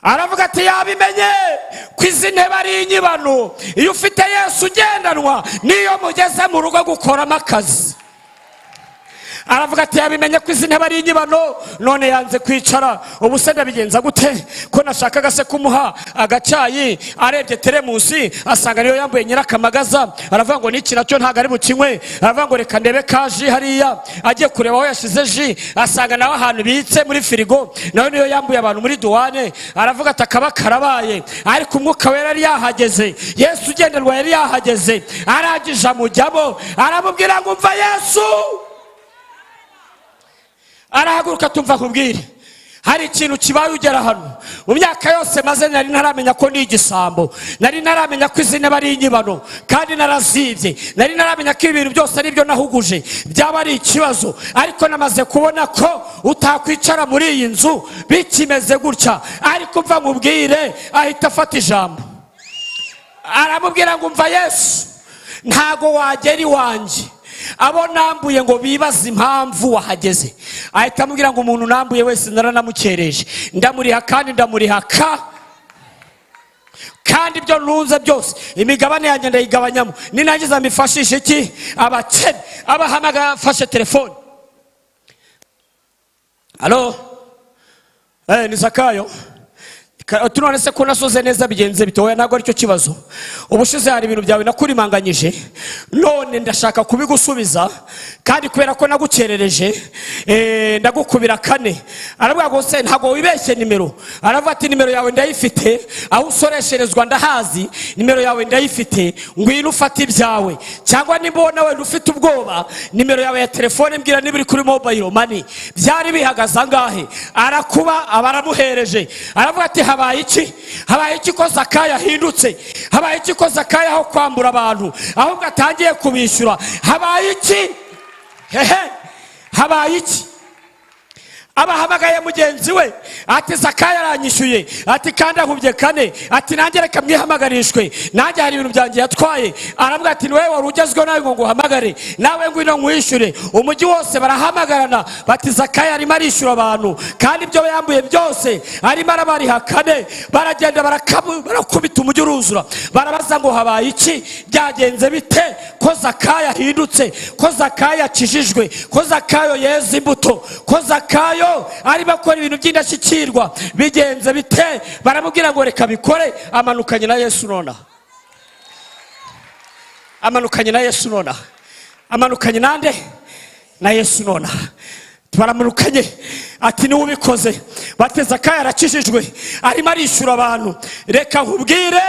Aravuga ati yabimenye ko izi ntebe ari inyibano. Iyo ufite Yesu ugendanwa, niyo mugeze mu rugo gukoramo akazi. Aravuga ati yabimenye ko izi ntebe ari inyibano, none yanze kwicara. Ubu se ndabigenza gute ko nashakaga se kumuha agacyayi? Arebye teremusi asanga niyo yambuye nyirakamagaza. Aravuga ngo niki nacyo ntabwo ari bukinywe. Aravuga ngo reka ndebe ka ji hariya. Agiye kureba aho yashize ji, asanga nawe ahantu bitse muri firigo, nawe niyo yambuye abantu muri duwane. Aravuga ati akaba karabaye. Ariko umwuka wera yari yahageze, Yesu ugenderwa yari yahageze. Arangije amujyamo, aramubwira ngo umva Yesu. Arahaguruka tumva nkubwire, hari ikintu kibaye ugera hano. Mu myaka yose maze nari ntaramenya ko ni igisambo, nari ntaramenya ko izi ntebe ari inyibano kandi narazibye, nari ntaramenya ko ibintu byose ari byo nahuguje byaba ari ikibazo. Ariko namaze kubona ko utakwicara muri iyi nzu bikimeze gutya. Ariko mva nkubwire, ahita afata ijambo aramubwira ngo umva Yesu, ntago wagera iwanjye abo nambuye ngo bibaze impamvu wahageze. Ahita amubwira ngo umuntu nambuye wese naranamukereje, ndamuriha kandi ndamuriha ka kandi ibyo ntunze byose imigabane yanjye ndayigabanyamo, ninangiza mbifashishe iki? Abakene. Abahamagara, afashe telefone, alo, ni Zakayo. None se ko nasoze neza bigenze bite? Oya, ntabwo aricyo kibazo. Ubushize hari ibintu byawe nakurimanganyije, none ndashaka kubigusubiza, kandi kubera ko nagukerereje ndagukubira kane. Aravuga ngo se ntabwo wibeshye nimero? Aravuga ati nimero yawe ndayifite, aho usoresherezwa ndahazi, nimero yawe ndayifite, ngwino ufate ibyawe. Cyangwa niba ubona wenda ufite ubwoba, nimero yawe ya telefone mbwira niba iri kuri mobile money. Byari bihagaze angahe? Arakuba aba aramuhereje. Aravuga ati habaye iki? Habaye iki ko Zakayo ahindutse? Habaye iki ko Zakayo aho kwambura abantu ahubwo atangiye kubishyura? Habaye iki? Hehe, habaye iki? Abahamagaye mugenzi we ati Zakayo aranyishyuye, ati kandi ankubye kane, ati nanjye reka mwihamagarishwe, nanjye hari ibintu byanjye yatwaye. Aravuga ati niwe wari ugezweho nawe ngo nguhamagare, nawe ngwino nkwishyure. Umujyi wose barahamagarana bati Zakayo arimo arishyura abantu, kandi ibyo yambuye byose arimo arabariha kane. Baragenda barakubita umujyi uruzura. Barabaza ngo habaye iki? Byagenze bite ko Zakayo ahindutse, ko Zakayo akijijwe, ko Zakayo yeze imbuto, ko Zakayo arimo akora ibintu by'indashyikirwa? Bigenze bite? Baramubwira ngo reka bikore. Amanukanye na Yesu nonaha, amanukanye na Yesu nonaha, amanukanye nande? Na Yesu nonaha. Baramanukanye ati niwe ubikoze. Bateze akaya arakijijwe, arimo arishyura abantu. Reka nkubwire,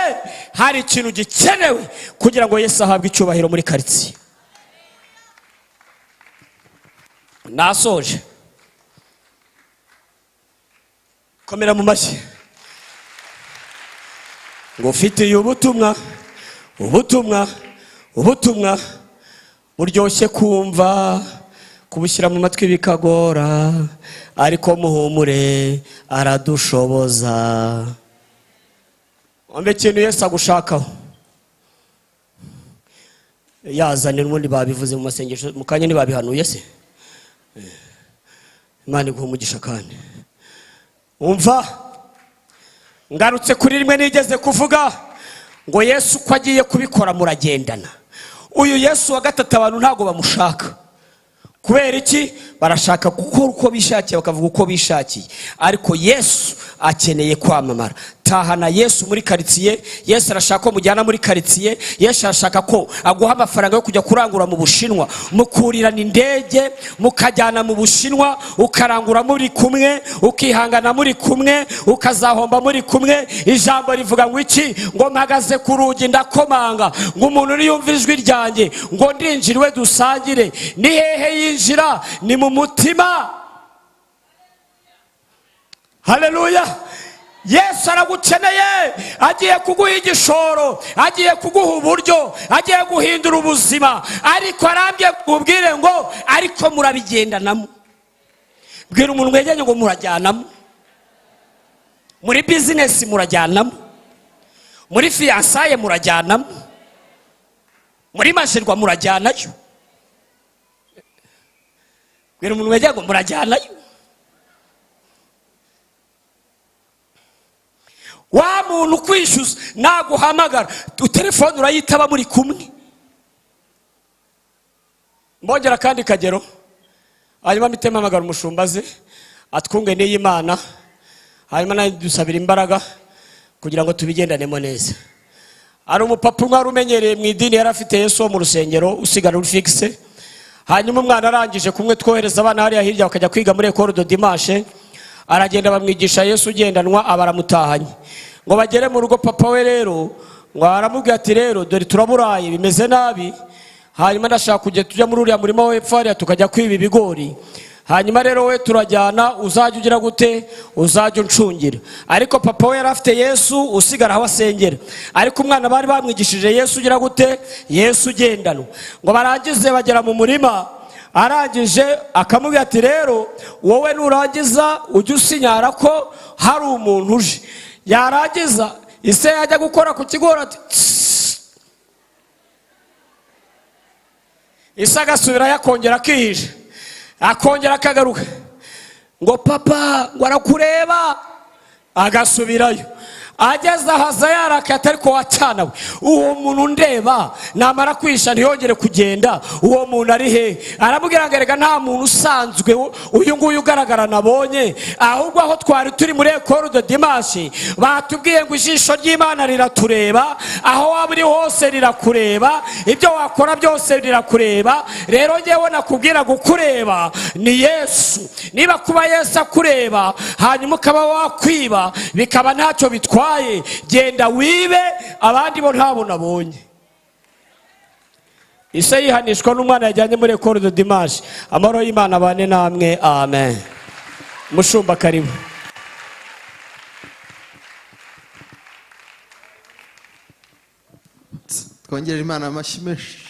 Hari ikintu gikenewe kugira ngo Yesu ahabwe icyubahiro muri karitsiye. Nasoje, komera mu mashyi ngo ufitiye ubutumwa, ubutumwa, ubutumwa buryoshye kumva, kubushyira mu matwi bikagora, ariko muhumure aradushoboza. Wumve ikintu Yesu agushakaho. Yazane n'ubundi babivuze mu masengesho mu kanya, ntibabihanuye se? Imana iguha umugisha. Kandi umva, ngarutse kuri rimwe nigeze kuvuga ngo Yesu uko agiye kubikora muragendana. Uyu Yesu wa gatatu abantu ntabwo bamushaka. Kubera iki? Barashaka gukora uko bishakiye, bakavuga uko bishakiye, ariko Yesu akeneye kwamamara. Tahana Yesu muri karitsiye. Yesu arashaka ko mujyana muri karitsiye. Yesu arashaka ko aguha amafaranga yo kujya kurangura mu Bushinwa, mukurirana indege mukajyana mu Bushinwa, ukarangura muri kumwe, ukihangana muri kumwe, ukazahomba muri kumwe. Ijambo rivuga ngo iki? Ngo mpagaze ku rugi ndakomanga, ngo umuntu niyumva ijwi ryanjye ngo ndinjira iwe dusangire. Ni hehe yinjira? Ni mu mutima. Haleluya! Yesu aragukeneye, agiye kuguha igishoro, agiye kuguha uburyo, agiye guhindura ubuzima, ariko arambye kubwire ngo ariko murabigendanamo. Bwira umuntu mwegeranye ngo murajyanamo muri bizinesi, murajyanamo muri fiançailles, murajyanamo muri majerwa, murajyanayo. Bwira umuntu mwegeranye ngo murajyanayo. Wa muntu ukwishyuza naguhamagara telefone urayitaba muri kumwe. Mbongera kandi kagero, hanyuma mpite mpamagara umushumba aze atwunge n'iyi Mana, hanyuma nawe dusabira imbaraga kugira ngo tubigendanemo neza. Hari umupapa umwe wari umenyereye mu idini, yari afite Yesu wo mu rusengero usigara uri fixe. Hanyuma umwana arangije kumwe twohereza abana hariya hirya bakajya kwiga muri Ecole de Dimanche, aragenda bamwigisha Yesu ugendanwa, abaramutahanye. Ngo bagere mu rugo, papa we rero ngo aramubwira ati rero dore turaburaye bimeze nabi, hanyuma ndashaka kujya tujya muri uriya murima wo hepfo hariya tukajya kwiba ibigori, hanyuma rero we turajyana, uzajya ugira gute? Uzajya uncungira. Ariko papa we yari afite Yesu usigara aho asengera, ariko umwana bari bamwigishije Yesu ugira gute? Yesu ugendanwa. Ngo barangize bagera mu murima, arangije akamubwira ati rero wowe nurangiza ujye usinyara ko hari umuntu uje. Yarangiza ise yajya gukora ku kigori ati tss. Ise agasubirayo akongera akihisha, akongera akagaruka ngo papa ngo arakureba, agasubirayo. Ageze aho aza yarakaye, ariko wacana we, uwo muntu ndeba namara kwisha ntiyongere kugenda, uwo muntu ari he? Aramubwira ngo erega nta muntu usanzwe uyu nguyu ugaragara nabonye, ahubwo aho twari turi muri Ecole de Dimanche batubwiye ngo ijisho ry'Imana riratureba, aho waba uri hose rirakureba, ibyo wakora byose rirakureba. Rero ngewe nakubwira gukureba ni Yesu. Niba kuba Yesu akureba hanyuma ukaba wakwiba bikaba ntacyo bitwaye, genda wibe, abandi bo ntabo nabonye. Ise yihanishwa n'umwana yajyanye muri Ecole de Dimanche. Amahoro y'Imana abane namwe, amen. Mushumba karibu. Twongerere Imana amashyi menshi.